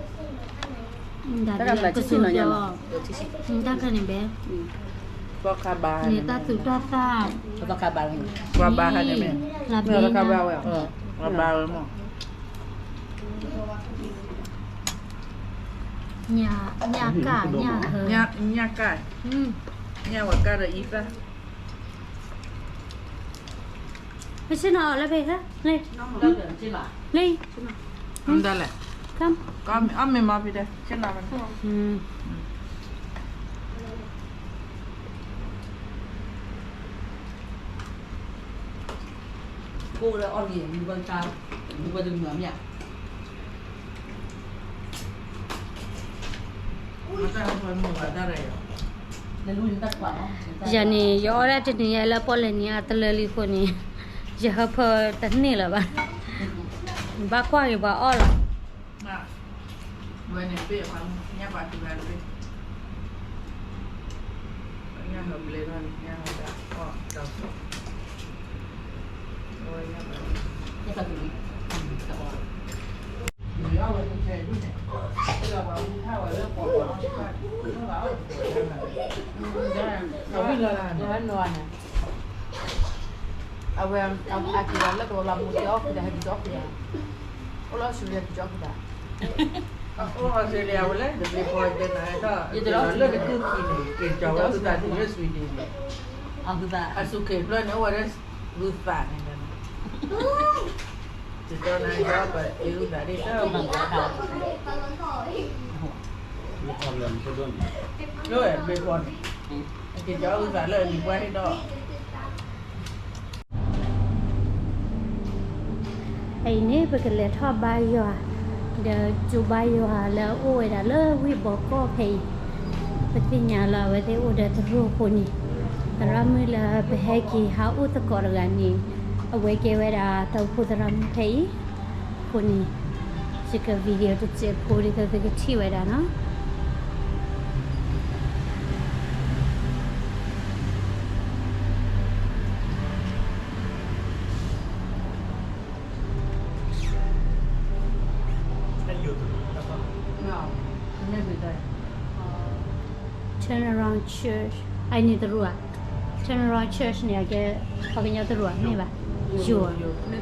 တဖၣ်လၢအံၤ, မ့ၢ် တၢ်တခါန့ၣ်ဘဲ, န့ၣ်တၢ်သူတၢ်သၣ်, မ့ၢ် လါဘ့န့ၣ်, ညၣ်ကၣ်, ညၣ်ဟၢ, ညၣ်ကၣ်, ညၣ်ဝဲကၣ်ဒီးအံသၣ် မ့ၢ်ဆ့ၣ်နီၤလၢဖဲ, လံ, လံ, ဒ်လဲၣ်, အီၣ်မ့ၤမ့ၢ်ဖဲဒၣ်, ဆ့ၣ်နီၤ, ကိၣ်လၢအီၣ်မ့ၤ, မ့ၢ်မ့ၢ် ယၤန့ၣ် ယအီၣ်ဒၣ်တနံၤညါလၢပီၣ်လဲၣ်နံၤအတလၢလံအဃိန့ၣ်, ယဟၢဖၢတန့ၢ်လၢၤဘၣ်, ဘၣ်ကွၢ်က့ၤပှၤအီၣ်လီၤ. ညၣ်ဟီဘျဲၣ်လီၤန့ၣ် ညၣ်ဟီဘျဲၣ် အီၣ်ဒီး အဝဲ အက့ၤလီၤလၢကလီၤမူက့ၤအီၣ်ဃုာ်ဒီး ဟဲက့ၤက့ၤအီၣ်ဃုာ်ဒီး, အိၣ်လၢအီစထြ့လယါ ဟဲက့ၤက့ၤအီၣ်ဃုာ်ဒီး, အအိၣ်အီစထြ့လယါဝဲလၢ တဘျီဃီကဲနၤဟဲထီၣ် လၢကသူၣ်ခံန့ၣ် က့ၤကၠီၤဝဲသုသးထံၣ်လၢ Sweden န့ၣ်, အစူၢ်က့ၤဖျၢၣ်န့ၣ် အိၣ်ဝဲဒၣ် ဂုၤသးန့ၣ်လီၤ, တကၠီနၤကၠီပှၤက့ၤဂုၤသးဒ်တၢ် လၢဘျ့ဖီန့ၣ်, အက့ၤကၠီဂုၤသးလၢအလံၤပှၢ်ဟ့ၣ်ဒီး ဖဲအံၤန့ၣ် ပကလဲၤထီၣ်ဘါယွၤ, ဒီးကၠိဘါယွၤလၢအအိၣ်ဝဲဒၣ်လၢဝ့ၢ်ဘီကီၢ်ဖဲအံၤ, ပသ့ၣ်ညါလၢအဝဲသ့ၣ်အိၣ်ဒီးသရိာ်အဃိန့ၣ်, သရၣ်မုၣ်လၢပဟဲက့ၤဟးအိၣ်သကိးတဂၤန့ၣ်, အဝဲကဲဝဲဒၣ်တၢ်အိၣ်ဖှိၣ်သရၣ်မုၣ်ဖဲအံၤ, အဃိန့ၣ်, ယက video တစဲးဖိဒ်သိးသုကထံၣ်ဝဲဒၣ်နီၤ. အ Turn Around Church အန့ၣ်သရိာ်ဧါ, Turn Around Church န့ၣ် အကဲ ပှၤကညီသရိာ်ဧါ မ့ၢ်ဘၣ်, ယိၤ,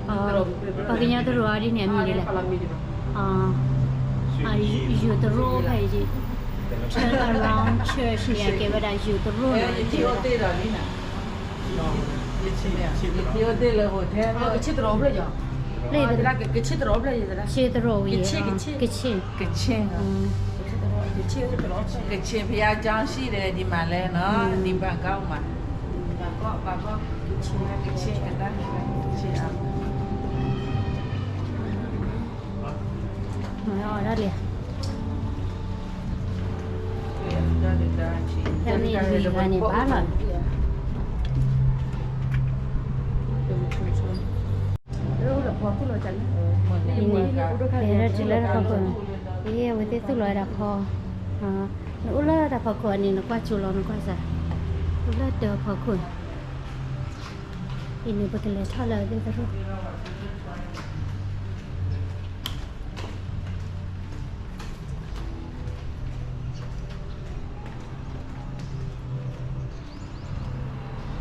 ပှၤကညီသရိာ်အီၤဒ်န့ၣ်အမံၤဒ်လဲၣ်, ယိၤသရိာ်ဖဲအံၤ, Turn Around Church န့ၣ် အကဲဝဲဒၣ်ယိၤသရိာ်နီၤ, ယထံၣ်အိၣ်တ့ၢ်လၢ hotel ကဆ့ၣ်သရိာ်ဖျၢၣ်, ကဆ့ၣ်သရိာ်ဝံၤ, ကဆ့ၣ်, ကဆ့ၣ်ဘုရားကျောင်းရှိတယ် ဒီမှာလဲနော်, ဒီဘန်ကောက်မှာ, ဘန်ကောက်, ဘန်ကောက်, ကဆ့ၣ်, ကဆ့ၣ်, ကဆ့ၣ်, အီၣ်ဒၣ်လံ, ဖဲန့ၣ်ဂံၤဂၤန့ၣ်ဘၣ်လီၤ. အံၤန့ၣ်, ပဟဲထီၣ်တုၤလၢတၢ်ဖီခိၣ်, အံၤ အဝဲသ့ၣ်သူၣ်လီၤဝဲဒၣ်ဖီ, နအိၣ်လၢတၢ်ဖီခိၣ်အံၤန့ၣ် နကွၢ်ကၠိလီၤ နကွၢ်စၢ်, အိၣ်လၢတၢ်ဖီခိၣ်, အံၤန့ၣ် ပကလဲၤထီၣ်လၢအဝဲသ့ၣ်သရိာ်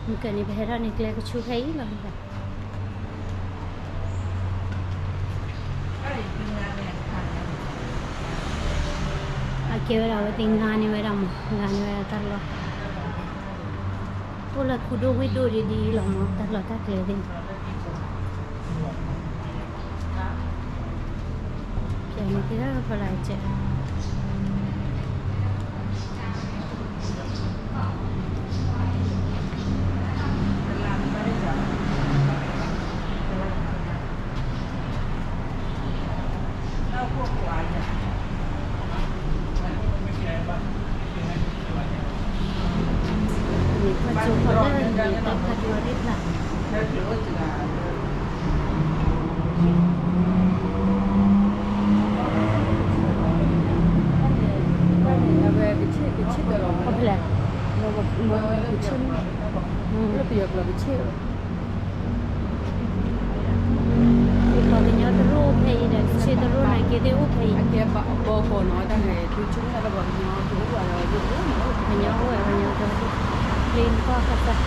မုၢ်ကၢန့ၣ် ပဟဲထီၣ်န့ၣ် ကျဲကဆူဖဲအံၤလီၤ. အကဲဝဲဒၣ်အဝဲသ့ၣ်ငါန့ၢ်ဝဲဒၣ်မး, ငါန့ၢ်ဝဲဒၣ်တၢ်လီၢ်, အိၣ်လၢခူဒိၣ်ဝ့ၢ်ဒိၣ်ဒ်ဒ်အံၤလီၤမး တၢ်လီၢ်တၢ်ကျဲသ့ၣ်န့ၣ် ပျဲန့ၣ်သ့ၣ်တဖၣ်လၢအကဲ န့ၣ်ကွၢ်ကၠိဖီလၢန့ၣ် တၢ်ဖးဒိၣ်အီၤဒၣ်ဖျါ အဝဲကဆ့ၣ်, ကဆ့ၣ်တလီၤ, ကဆ့ၣ်, လၢပယီၤကျိာ်ကဆ့ၣ်, ပှၤကညီတရူၢ်အိၣ်ဖဲအံၤဒီး ကဆ့ၣ်တရူၢ်န့ၣ် က့ၤသ့ၣ်အိၣ်ဖဲအံၤ, အကဲဘီကီးနီၤ တၢ်န့ၣ် ဒူဆိကမိၣ်လၢပှၤကညီတအိၣ်ဘၣ်ဒီး ပှၤကညီအိၣ်ဝဲ ပှၤကညီတအိၣ်, လၢနကွၢ်ဃီသး အခီၣ်ဖံး, အခီၣ်ဖံး,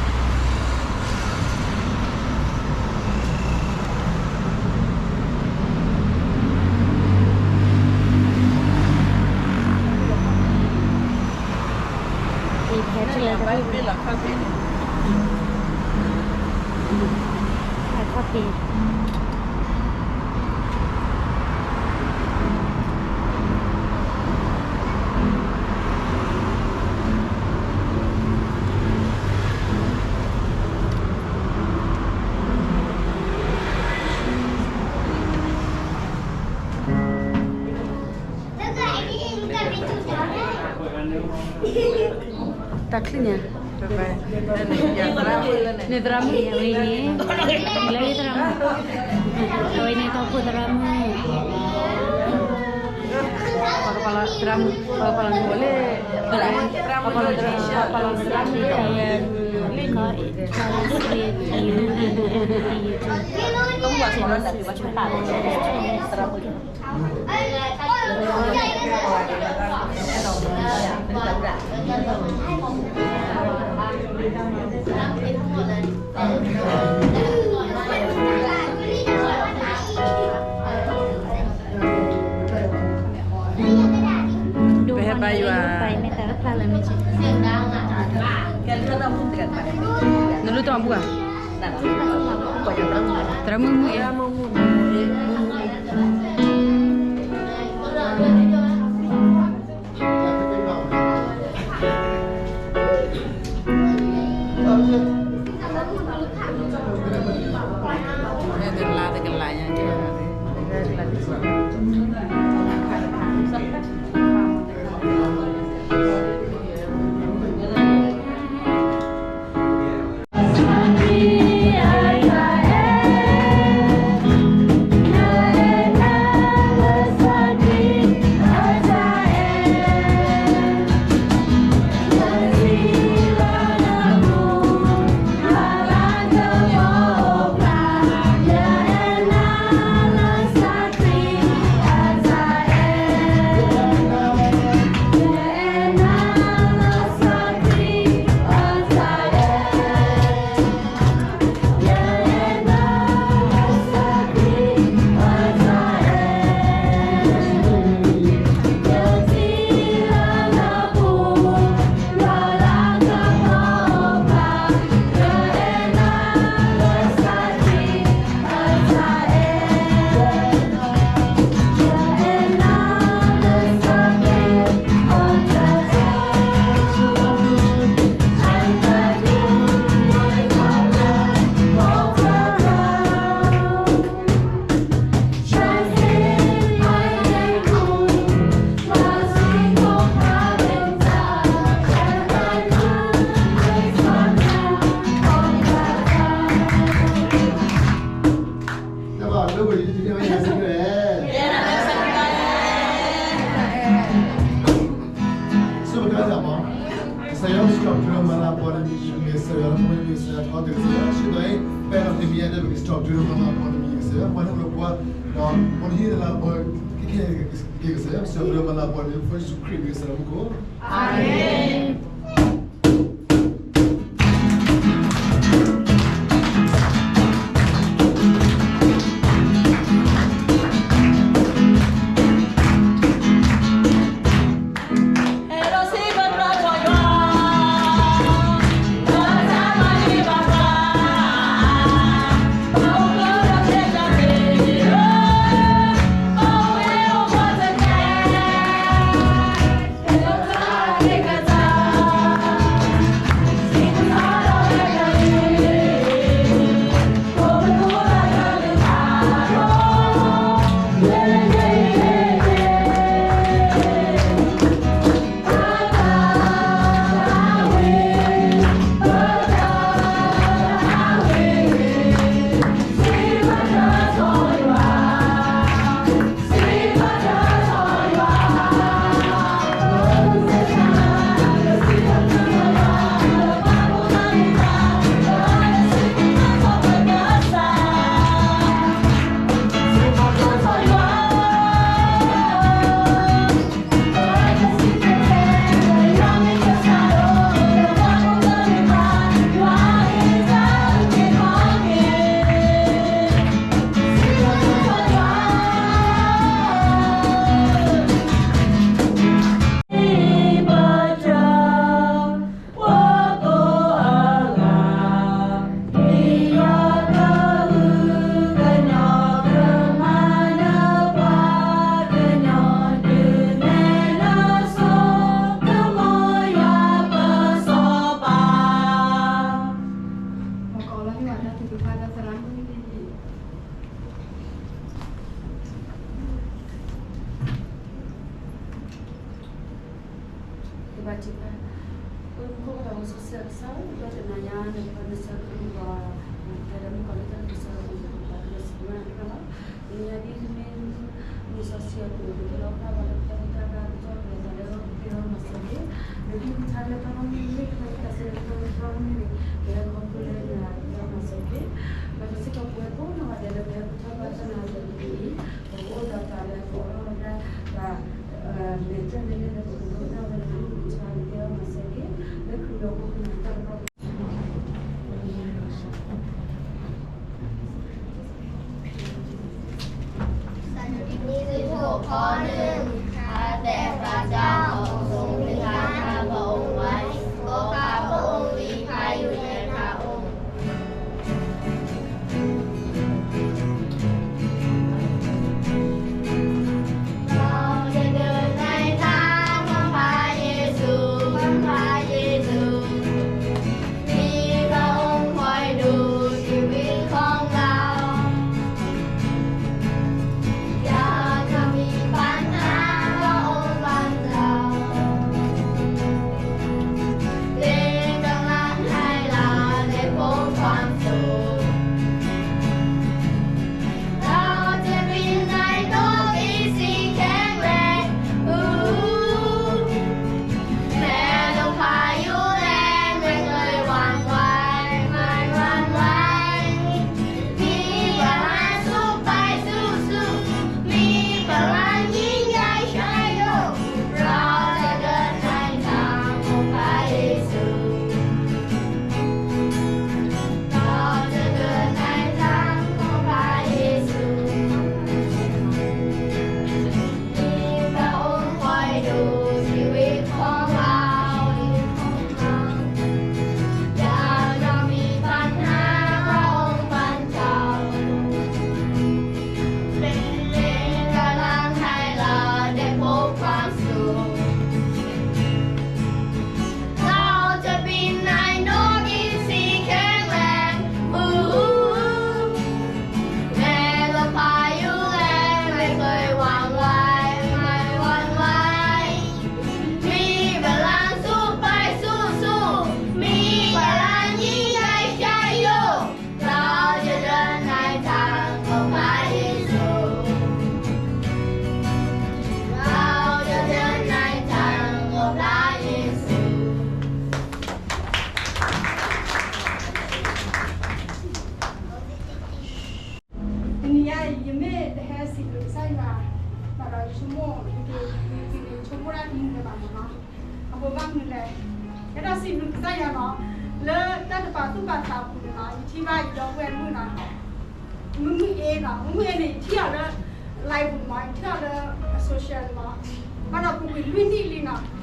တၢ်ချံၣ်ညါ, န့ၣ်သရၣ်မုၣ်ဝဲအံၤန့ၣ်, လၢယသရၣ်မုၣ်, အဝဲန့ၣ်တၢ်အိၣ်ဖှိၣ်သရၣ်မုၣ်, ပှၤကပၤလီၤ သရၣ်မုၣ်, ပှၤပာ်လီၤနမူလၢ, ပှၤပာ်လီၤသရၣ်မုၣ်လၢ, ပဟဲဘါယွၤ, နလူတၢ်မူဘၣ်, သရၣ်မုၣ်မုၣ်အံၤ ကစၢ်ယွၤ ပကစံးထီၣ်ပတြၢၤမၤလၤကပီၤနမံၤ မ့ၢ်ကစၢ်ယွၤလၢပဝဲမ့ၢ်ကစၢ်ယွၤထီတဂ့ၤ ကစၢ်ယွၤ ပအဲၣ်ဒိးတမံၤညါဒီး ပကစံးထီၣ်ပတြၢၤမၤလၤကပီၤနမံၤ ကစၢ်ယွၤ ပှၤလၢပှၤ ဒီးပှၤလၢဟ့ၣ်လၤကပီၤ ခဲခဲအံၤ ကစၢ်ယွၤ ပတြၢၤမၤလၤကပီၤနမံၤ ပဃ့ယ့ၣ်ၡူးခရံာ်မ့ၢ်ကစၢ်ယွၤမူခိၣ် အၤမ့ၣ်. ကဘၣ်ထံၣ်ဘၣ်, ပမူခိၣ်ပတၢ်အိၣ်စီဆှံအကစၢ်, ဒီးတနၤညါန့ၣ် ပနဆၢက့ၤပှၤ, ကဲဒီးမုၣ်ကီၤလံၢ်တၢ်ကစၢ်, ပှၤကစၢ်မၤတၢ်လီၤ, နညါဒ်မ့ၢ်, မုၢ်စီဆှံအပူၤ ပကလီၤဖးဘၣ်လၢပတၢ်ဂံၢ်တၢ်ဘါကစီၣ် အဃိဘၣ်မနုၤလဲၣ်, အဲၣ်ဒိးစံးဘျုးကစၢ်ယွၤနီၤ, လၢတၢ်တပာ်သူၣ်ပာ်သးအပူၤန့ၣ်နီၤ, ယထံၣ်ဘၣ်ယဒီပုၢ်ဝဲၢ်မုၣ်နီၤ, မုၢ်မုၢ်အ့နီၤ, မုၢ်မုၢ်အ့န့ၣ် ယထံၣ်အီၤလၢ live ပူၤမး, ယထံၣ်အီၤလၢ social မး, ဘၣ်ဒီးပူ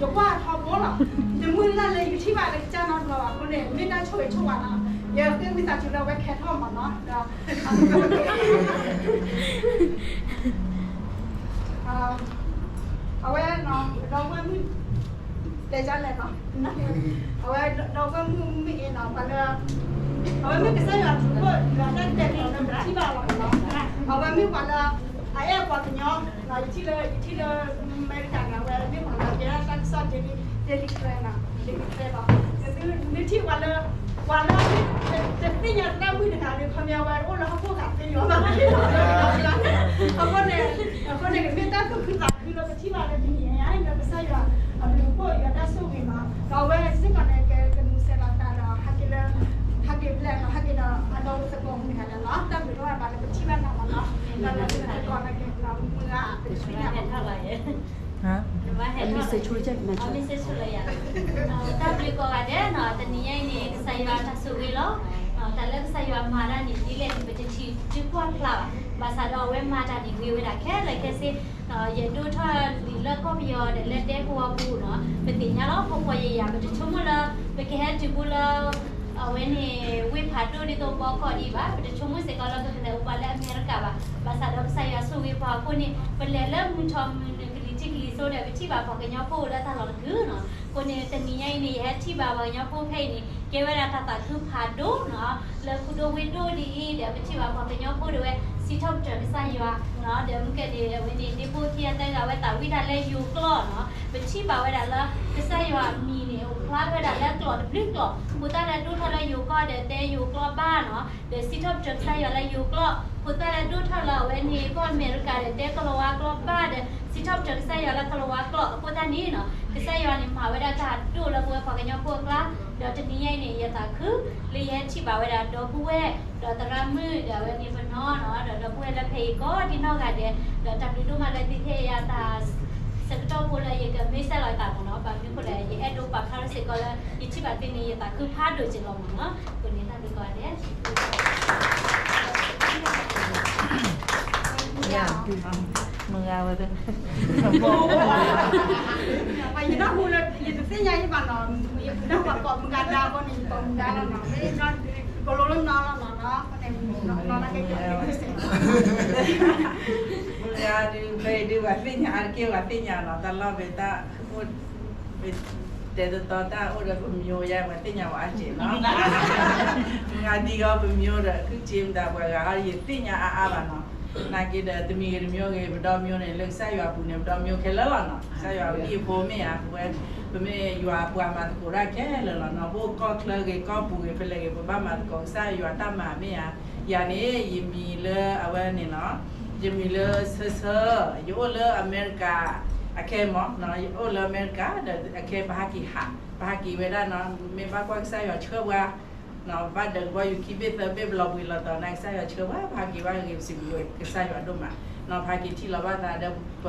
ၤကွံာ်လွံၢ်နံၣ်လံနီၤ, ယကွၢ်ထီဘိလီၤ, ယမုၢ်လၢ်လၢယကထံၣ်ဘၣ်လၢကစၢ်နီတဘျီဘၣ်, အဃိန့ၣ် မ့ၢ်တၢ်ဆိၣ်ဂ့ၤဆိၣ်ဝါနီၤ, ယဃ့ဝံသးစူၤလၢအဝဲခဲထီၣ်မးနီၤ, ဒီး အဝဲနီၤ, ဒီပုၢ်ဝဲၢ်မုၣ်, တဲဒ်လဲၣ်နီၤ, အဝဲဒီပုၢ်ဝဲၢ်မုၣ်မုၢ်အ့နီၤ, ပှၤလၢ အဝဲမ့ၢ်ကစၢ်ယွၤထူးခိၣ် ယွၤတၢ်တဲာ်လီၤလၢပထံၣ်ဘၣ်လီၤနီၤ, အဝဲမ့ၢ်ပှၤလၢ အအဲၣ်ပှၤကညီ, ယထံၣ်လၢ ယထံၣ်လၢ အမဲရကၤန့ၣ် အဝဲမ့ၢ်ပှၤလၢကဲတၢ်ကစီၣ် daily, daily ကျဲနီၤ, daily ကျဲလီၤ, နမ့ၢ်ထံၣ်ပှၤလၢ ပှၤလၢ တသ့ၣ်ညါတၢ်မုၣ်တဂၤဒီး ခီပညီဝဲအိၣ်လၢဟီၣ်ခိၣ်ဂၤသ့လီၤ, အဃိန့ၣ် အဃိန့ၣ် မ့ၢ်တၢ်သူၣ်ခုသးခုလၢပထံၣ်ဘၣ်လၢတနံၤအံၤ လၢကစၢ်ယွၤအဘျုးအဖှိၣ် ယွၤတၢ်ဆိၣ်ဂ့ၤမး, ဒီးအဝဲစ့ၢ်ကီးန့ၣ် ကကနူၤစဲးလီၤသးဒီး ဟဲက့ၤလၢ ဟဲက့ၤဖျဲၣ်နီၤ, ဟဲက့ၤဒီးအဒီပုၢ်ဝဲၢ်သကိးမုၣ်တဂၤလၢ်လီၤ, တၢ်ဘျုးဒိၣ်မးလၢပထံၣ်ဘၣ်နၤလီၤနီၤ, ဒီးလၢပသကိးန့ၣ်က့ၤဒီးမုၢ်ဂၤ ပတဆူညါလီၤ မ့ၢ်စ့ၢ်ဆိလၢယၤ, တၢ်ဘျုးကိးဂၤဒဲးနီၤ, တနံၤညါအံၤန့ၣ် ကစၢ်ယွၤတၢ်ဆိၣ်ဂ့ၤလီၤ, တၢ်လၢကစၢ်ယွၤမၤတၢ်န့ၣ် ဒ်လဲၣ်န့ၣ် ပတထံၣ်ဒုးကွၢ်ဖျါဘၣ်, ဘၣ်ဆၣ်ဒီးအဝဲမၤတၢ်န့ၣ်ဂ့ၤဝဲဒၣ်ခဲလၢာ်ခဲဆ့, ယဒိၣ်ထီၣ်လံာ်လၢကီၢ်ပယီၤဒီးလၢဒဲကဝီၤပူၤနီၤ, ပသ့ၣ်ညါလီၤ ဖှီၣ်ဖှီၣ်ယာ်ယာ်, ပတဆိကမိၣ်လၢ ပကဟဲတုၤဖဲလၢ အဝဲန့ၣ် ဝ့ၢ်ဖးဒိၣ်ဒ်သိးဘီကီၢ်ဒံးဘၣ်, ပတဆိကမိၣ်စ့ၢ်ကီးလၢပကလဲၤအိၣ်ဘၣ်လၢအမဲရကၤဘၣ်, ဘၣ်ဆၣ်ဒီးကစၢ်ယွၤဆိၣ်ဂ့ၤပှၤအဃိန့ၣ် ပလဲၤလၢမုၢ်ထီၣ်မုၢ်နုာ်ကလံၤထံးကလံၤစိးဒီး ပထံၣ်ဘၣ်ပှၤကညီဖိလၢတၢ်လီၢ်တကုာ်နီၤ, အဃိန့ၣ် တနံၤညါအံၤန့ၣ် ယဟဲထံၣ်ဘၣ်ပှၤကညီဖိဖဲအံၤန့ၣ် ကဲဝဲဒၣ်တၢ်သးခုဖးဒိၣ်နီၤ, လၢခူဒိၣ်ဝ့ၢ်ဒိၣ်ဒ်အံၤဒီး ပထံၣ်ဘၣ်ပှၤကညီဖိဒၣ်ဝဲ စံးထီၣ်ပတြၢၤကစၢ်ယွၤ, ဒီးမုၢ်ကဲန့ၣ် အဝဲန့ၣ် ဒ့ဖိခံဂၤသၢဂၤဝဲသးဝံၣ်တၢ်လၢယိၤကျိာ်နီၤ, ပထံၣ်ဘၣ်ဝဲဒၣ်လၢ ကစၢ်ယွၤအမံၤန့ၣ် အိၣ်ဖျါဝဲဒၣ်လၢကျိာ်တဘျုးကျိာ်, ဖိသၣ်လၢဒိၣ်ထီၣ်လၢယိၤကီၢ်ဒီးတဲယိၤကျိာ်ဘၣ်နီၤ, ဒီးစံးထီၣ်ပတြၢၤကစၢ်ယွၤလၢယိၤကျိာ်, ဖိသၣ်လၢဒိၣ်ထီၣ်လၢအဝဲန့ၣ် ကီၢ်အမဲရကၤဒီးတဲကလၤဝါကျိာ်ဘၣ်ဒီး စံးထီၣ်ပတြၢၤကစၢ်ယွၤလၢကလၤဝါကျိာ်, အဃိသတးန့ၣ်နီၤ ကစၢ်ယွၤန့ၣ်မၤဝဲဒၣ်တၢ်ဒိၣ်လၢပဝဲပှၤကညီဖိအကျါ, ဒီးတနံၤညါအံၤန့ၣ် ယသးခုလၢယဟဲထံၣ်ဘၣ်ဝဲဒၣ်ဒီပုၢ်ဝဲၢ် ဒီးသရၣ်မုၣ်ဒီးအဝဲန့ၣ်ပနီၢ်နီၤ, ဒီးဒီပုၢ်ဝဲၢ်လၢဖဲအံၤကိးဒံနီၢ်ဂၤဒဲး, ဒီးတၢ်ဘျုးဒိၣ်မးလၢသုဟ့ၣ်ယၤတၢ် ဆၢကတီၢ်ဖိလၢယကမ့ၢ်စဲးလီၤသးမ့ၢ်နီၤ, ဘၣ်မနုၤအဃိလဲၣ် ယအဲၣ်ဒိးပာ်ဖျါထီၣ်စ့ၢ်ကီးလၢ ယထံၣ်ဘၣ်သုန့ၣ် ယသးခုဖးဒိၣ်က့ၤလီၤမ့ၢ်နီၤ, အဃိန့ၣ်တၢ်ဘျုးကိးဂၤဒဲး မုၢ်ဂၤဝဲသ့ၣ် ယနၢ်ဟူလၢ ယတသ့ၣ်ညါယဘၣ်နီၤ, ယပူၤတၢ်ပှၤကိးမုၢ်ဂၤဒါအဃိန့ၣ် ယကိးမုၢ်ဂၤလီၤနီၤ, မ့ၢ်ကလိလၢနီၤလီၤနီၤ, အဃိန့ၣ် နီၤလၢက့ၤ မုၢ်ဂၤဒုး ဖဲအံၤဒုး ပှၤသ့ၣ်ညါအါတက့ၢ် ပှၤသ့ၣ်ညါနီၤ, တၢ်လီၢ်ဖဲတၢ်အိၣ် တဲတတီတၢ်အိၣ်ဒီးပမၠိယါ ပှၤသ့ၣ်ညါဝဲအါက့ၢ်နီၤ, မုၢ်ဂၤဒံးဂီၢ်ပမၠိဒီး ခုက့မတၤပှၤဂၤအီၤ ယသ့ၣ်ညါအါအါဘၣ်နီၤ, နာ်က့ဒီးတမံၤဂ့ၤတမံၤဂ့ၤ ပဒီမၠိန့ၣ် လၢကစၢ်ယွၤအပူၤန့ၣ် ပဒီမၠိခဲလၢာ်လီၤနီၤ, ကစၢ်ယွၤအပူၤမ့ၢ်ဧါ, ပဝဲ ပမ့ၢ်ယွၤပှၤမၤသကိးတၢ်ခဲလၢာ်လီၤနီၤ, ပအိၣ်ကီၢ်ချၢဂ့ၤ ကီၢ်ပူၤဂ့ၤ ဖဲလဲၣ်ဂ့ၤ ပဘၣ်မၤသကိးကစၢ်ယွၤတၢ်မၤမ့ၢ်ဧါ, ယၤန့ၣ် ယမံၤလၢအဝဲန့ၣ်လီၤ, ယမံၤလၢဆၢဆၢ, ယအိၣ်လၢအမဲရကၤ အခဲမး, ယအိၣ်လၢအမဲရကၤဒီးအခဲပဟးက့ၤဟး, ပဟးက့ၤဝဲဒၣ်နီၤ, မ့ၢ်ဘၣ်ကွၢ်ကစၢ်ယွၤဆှၢပှၤ ဘၣ်ဒၢးကဘီယူၤခံဘ့ၣ်သၢဘ့ၣ် ပလီၤဘှံးလီၤတီၤန့ၣ် ကစၢ်ယွၤဆှၢပှၤ ပဟးက့ၤဘၣ်ဂ့ၤ ပစံးဘျုးကစၢ်ယွၤဒိၣ်မး, ပဟးက့ၤထံၣ်လီၤဘၣ်သးဒီးပ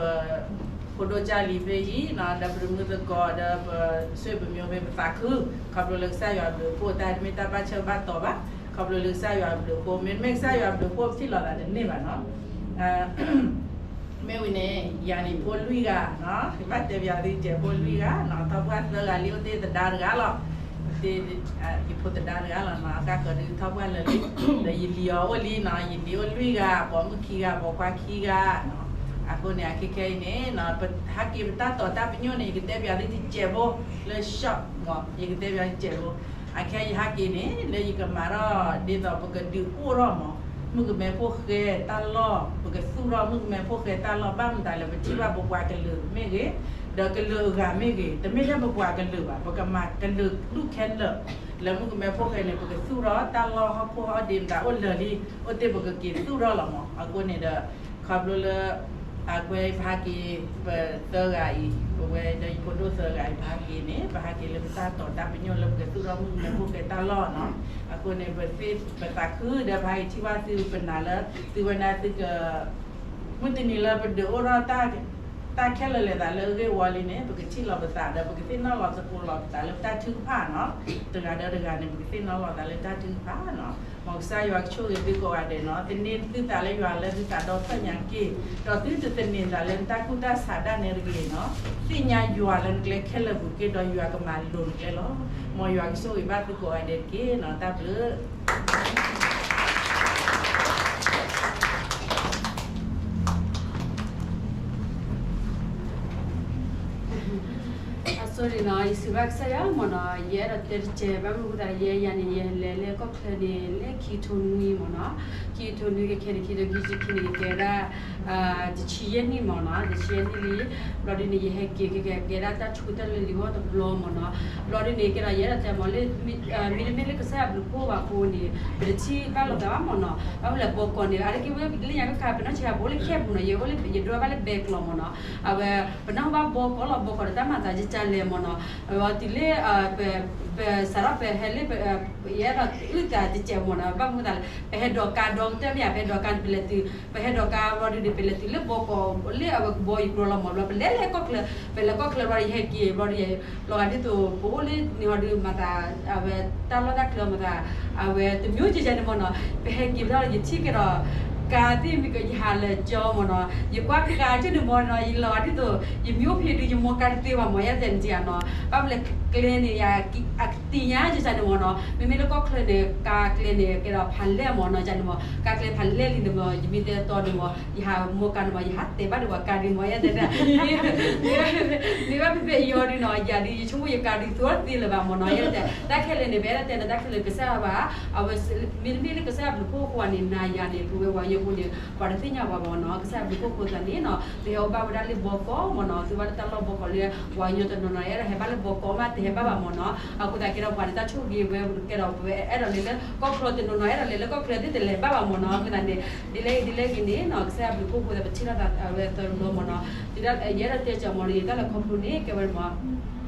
ဖိဒိၣ်ကၢ်လံၤဖဲအံၤနီၤ, ဒီးပတမုၢ်သကိးဒီးပဆွေပမျိုးဖဲပသးခု, ခီဖျိလၢကစၢ်ယွၤအဘျုးအဖှိၣ် တၢ်တမ့ၢ်တၢ်ဘၣ်ဆၢဘၣ်တီၤဘၣ်, ခီဖျိလၢကစၢ်ယွၤအဘျုးအဖှိၣ်, မ့တမ့ၢ်ကစၢ်ယွၤအဘျုးအဖှိၣ် ပထံၣ်လိာ်သးတန့ၢ်ဘၣ်နီၤ. မ့ၢ်ဝံၤန့ၣ် ယၤန့ၣ်ဖိလွံၢ်ဂၤနီၤ, ဘၣ်တဲပယီၤသုတဲဖိလွံၢ်ဂၤနီၤ, ထီၣ်ပှၢ်သၢဂၤလံ အိၣ်တ့ၢ်သဒါတဂၤလီၤ. ယဖိသဒါတဂၤလီၤနီၤ, ကးကီၤဒုးထီၣ်ပှၢ်လၢာ်လံ, ဒီးယလံၤအီၤအိၣ်လံနီၤ, ယလံၤအိၣ်လွံၢ်ဂၤ, ပိာ်မုၣ်ခံဂၤ, ပိာ်ခွါခံဂၤနီၤ. အဃိန့ၣ် အခဲခဲအံၤန့ၣ် ပဟးက့ၤပတၢ်တီၤတၢ်ပညိၣ်န့ၣ် ယကတဲပယီၤသုတစဲးဖိ လၢ short မး, ယကတဲပယီၤတစဲးဖိ အခဲယဟးက့ၤန့ၣ် လၢယကမၤထီၣ်ဒ်သိးပကဒုးအိၣ်ထီၣ်မး မုၣ်ကမဲဖိဃဲတၢ်လီၢ်, ပကသူၣ်ထီၣ်မုၣ်ကမဲဖိဃဲတၢ်လီၢ် ဘၣ်မတၤလဲၣ် ပထံၣ်ဘၣ်ပပှၤကလုာ်မ့ၢ်ဂ့ၤ, ဒီးကလုာ်အဂၤမ့ၢ်ဂ့ၤ, တမ့ၢ်ထဲပပှၤကလုာ်ဘၣ်, ပကမၤကလုာ်ဒူၣ်ခဲလၢာ်, လၢမုၣ်ကမဲဖိဃဲန့ၣ် ပကသူၣ်ထီၣ်တၢ်လီၢ်ဟီၣ်ခိၣ်ဟီၣ်ဒ့မတၤအိၣ်လၢာ်လံ, အိၣ်တ့ၢ်ပကက့ၤသူၣ်ထီၣ်လီၤမး. အဃိန့ၣ်ဒီး ခီဖျိလၢ အကွဲပဟးက့ၤ ပသၢဂၤအံၤ, ပဝဲဒီးယဖိဒိၣ်သၢဂၤအံၤ ပဟးက့ၤန့ၣ် ပဟးက့ၤလၢပတၢ်တီၤတၢ်ပညိၣ်လၢပကသူၣ်ထီၣ်မုၣ်ကမဲဖိဃဲတၢ်လီၢ်နီၤ. အဃိန့ၣ် ပသ့ပသးခုဒီး ပဟးက့ၤထံၣ်ဘၣ်သုပနာ်လၢ သုဝဲဒၣ်သုက မုၢ်တနံၤလၢပဒုးအိၣ်ထီၣ်တၢ် တၢ်ခဲလၢာ်လဲၤသးလၢအဂ့ၢ်ဝီလံန့ၣ် ပကထံၣ်လီၤပသးဒီး ပကသ့ၣ်နီၣ်လီၤသကိးလီၤပသးလၢတၢ်ထုကဖၣ်နီၤ. တဂၤဒီးတဂၤန့ၣ် ပကသ့ၣ်နီၣ်လီၤသးလၢတၢ်ထုကဖၣ်နီၤ. မ်ကစၢ်ယွၤကဆိၣ်ဂ့ၤသုကိးဂၤဒဲးနီၤ. သန့ၤသုသးလၢယွၤလၢသုသးဒီဖျၢၣ်ညါက့ၢ်, ဒီးသုတသန့ၤသးလၢနတၢ်ကူၣ်တၢ်ဆးဒၣ်နဲတဂ့ၤနီၤ. သ့ၣ်ညါယွၤလၢနကျဲခဲလၢာ်ပူၤက့ၢ် ဒီးယွၤကမၤလိၤနကျဲလီၤ. မ်ယွၤကဆိၣ်ဂ့ၤဘၣ်သုကိးဂၤဒဲးတက့ၢ်နီၤ. တၢ်ဘျုး အဆိန့ၣ်နီၤ ယစံးဘၣ်ကစၢ်ယွၤမ့ၢ်နီၤ, ယအဲၣ်ဒိးတဲတစဲး ဘၣ်မနုၤအဃိသတး ယဲယၤန့ၣ် ယလဲၤလၢကီၢ်ချၢန့ၣ် လၢခံထိနွံမ့ၢ်နီၤ, ခံထိနွံကဲခဲန့ၣ် ခံထိခံဆံခံန့ၣ် ကဲဒၣ် တဆံယဲၢ်နံၣ်မ့ၢ်နီၤ, တဆံယဲၢ်နံၣ်လံ. ဘျီဒ်န့ၣ် ယဟဲက့ၤကဲကဲဒၣ်တၢ်ဆူတၢ်လၢလံၤဂီၢ်တဘျီမ့ၢ်နီၤ. ဘျီဒ်န့ၣ် ကဲဒီးယအဲၣ်ဒိးတဲမ့ၢ်လၢ မ့တမ့ၢ်လၢကစၢ်ယွၤဘျုးဖှိၣ်ဘၣ်အဃိန့ၣ် ပတထံၣ်ဘၣ်လိာ်သးဘၣ်မ့ၢ်နီၤ. ဘၣ်မနုၤလဲၣ် ဘီကီးန့ၣ် အါတက့ၢ်ဝဲလၢညါကခါ ပနီၢ်ဆံးဟးဖိလၢခဲပူၤနီၤ, ယအိၣ်လၢ ယဒိဘၣ်လၢဘဲကျိးမ့ၢ်နီၤ. အဝဲ ပနၢ်ဟူဘၣ်ဘီကီးလီၤ ဘီကီးဒီးတၢ်မၤသးယကလဲၣ်မ့ၢ်နီၤ. အဝဲတုၤလၢ ပစးထီၣ်ပဟဲလၢ ယအဲၣ်ဒိးအုၣ်သးတစဲးမ့ၢ်နီၤ, ဘၣ်မနုၤအဃိသတးလဲၣ် ပဟဲဒိးကါဒီကတၢၢ်မ့ၢ်ဧါ, ပဟဲဒိးကါန့ၣ် ပလဲၤတုၤ ပဟဲဒိးကါဘျီဒ်န့ၣ် ပလဲၤတုၤလၢဘီကီး လၢအဝဲကဘီယူၤကျိၤလီၤမ့ၢ်. ဘျီပလဲၤလၢကီၢ်ချၢ, ပလဲၤလၢကီၢ်ချၢဘျီဒီး ယဟဲက့ၤဘျီဒီး လီၤဂာ်ဒ်သိး ပအိၣ်လၢန့ၣ်ဟီဒုး မၤသး အဝဲတၢ်လီၢ်တၢ်ကျဲမၤသး အဝဲတမျိုးကဲန့ၣ်မ့ၢ်နီၤ. ပဟဲက့ၤပတၢ်ဒီး ယထံၣ်ကဲဒီး ကါသ့ၣ်မ့ၢ်က ယဟးလၢကၠီမ့ၢ်နီၤ, ယကွၢ်ကါကၠိန့ၣ်မ့ၢ်နီၤ, ယလီၤဂာ်ဒ်သိး ယမ့ၢ်အိၣ်ဖဲဒုး ယမီကါတသ့ဘၣ်မ့ၢ် ယဲတဲန့ၣ်နီၤ. ဘၣ်မနုၤလဲၣ် ကျဲန့ၣ် အကသ့ၣ်ညါကၠိန့ၣ်မ့ၢ်နီၤ. မ့မ့ၢ်လၢကီၢ်ချၢန့ၣ် ကါကျဲန့ၣ် ကဲဒီးဖးလဲၢ်မ့ၢ်နီၤ, ကၠိန့ၣ်မ့ၢ် ကါကျဲဖးလဲၢ်လံန့ၣ်မ့ၢ် ယမ့ၢ်တဲတီန့ၣ်မ့ၢ် ယဟးမီကါန့ၣ်မ့ၢ် ယဟးတဲဘၣ်ဒံးဝဲကါဒံးမ့ၢ် ယဲတဲဒၣ် မ့ၢ်ဘၣ်ဖဲဖဲအံၤဟီဒုးနီၤ ယၤဒုး ယဆိကမိၣ်ယကါဒုးသ့တသ့လၢၤဘၣ်မ့ၢ်နီၤ ယဲတဲ တၢ်ခဲလၢာ်န့ၣ် ပအဲၣ်ဒိးတဲန့ၣ် တၢ်ခဲလၢာ်ကစၢ်ယွၤဘၣ် အဝဲ မ့တမ့ၢ်လၢကစၢ်ယွၤဘျုးဖှိၣ်အဃိန့ၣ် နၤယၤန့ၣ် ပဝဲပှၤကညီဖိန့ၣ် ပှၤတသ့ၣ်ညါပှၤဘၣ်မ့ၢ်နီၤ ကစၢ်ယွၤဘျုးဖှိၣ်အဃိသတးန့ၣ်နီၤ ပဟဲအိၣ်ဘၣ်ဝဲဒၣ်လၢဘီကီးမ့ၢ်နီၤ သုဘၣ်လၢတၢ်လီၢ်ဘီကီးလၢ ပှၤကညီတနီၤနီၤ အဲၣ်ဒိးဟဲဘၣ်လၢဘီကီးမး တဟဲဘၣ်ဘၣ်မ့ၢ်နီၤ အဃိသတးကဲဒီးပှၤန့ၣ် တၢ်ဆိၣ်ဂ့ၤဝဲကဲဒီး ပဝဲအဲၣ်ဒိးလဲၤလၢကီၢ်ချၢတနီၤနီၤ အဲၣ်ဒိးလဲၤလၢကီၢ်ချၢသ့ၣ်တလဲၤဘၣ်ဘၣ်မ့ၢ်နီၤ အဃိသတးန့ၣ် ဒ်လဲၣ်ဒ်လဲၣ်ဂ့ၤန့ၣ်နီၤ ကစၢ်ယွၤဘျုးဖှိၣ်အဃိသတး ပထံၣ်လိာ်သးဝဲသၢဘျီမ့ၢ်နီၤ ဒ်လၢယအဲၣ်ဒိးတဲစၢၤမ့ၢ်နီၤ ယတၢ်လဲၤခီဖျိန့ၣ် ကဲဝဲမ့ၢ်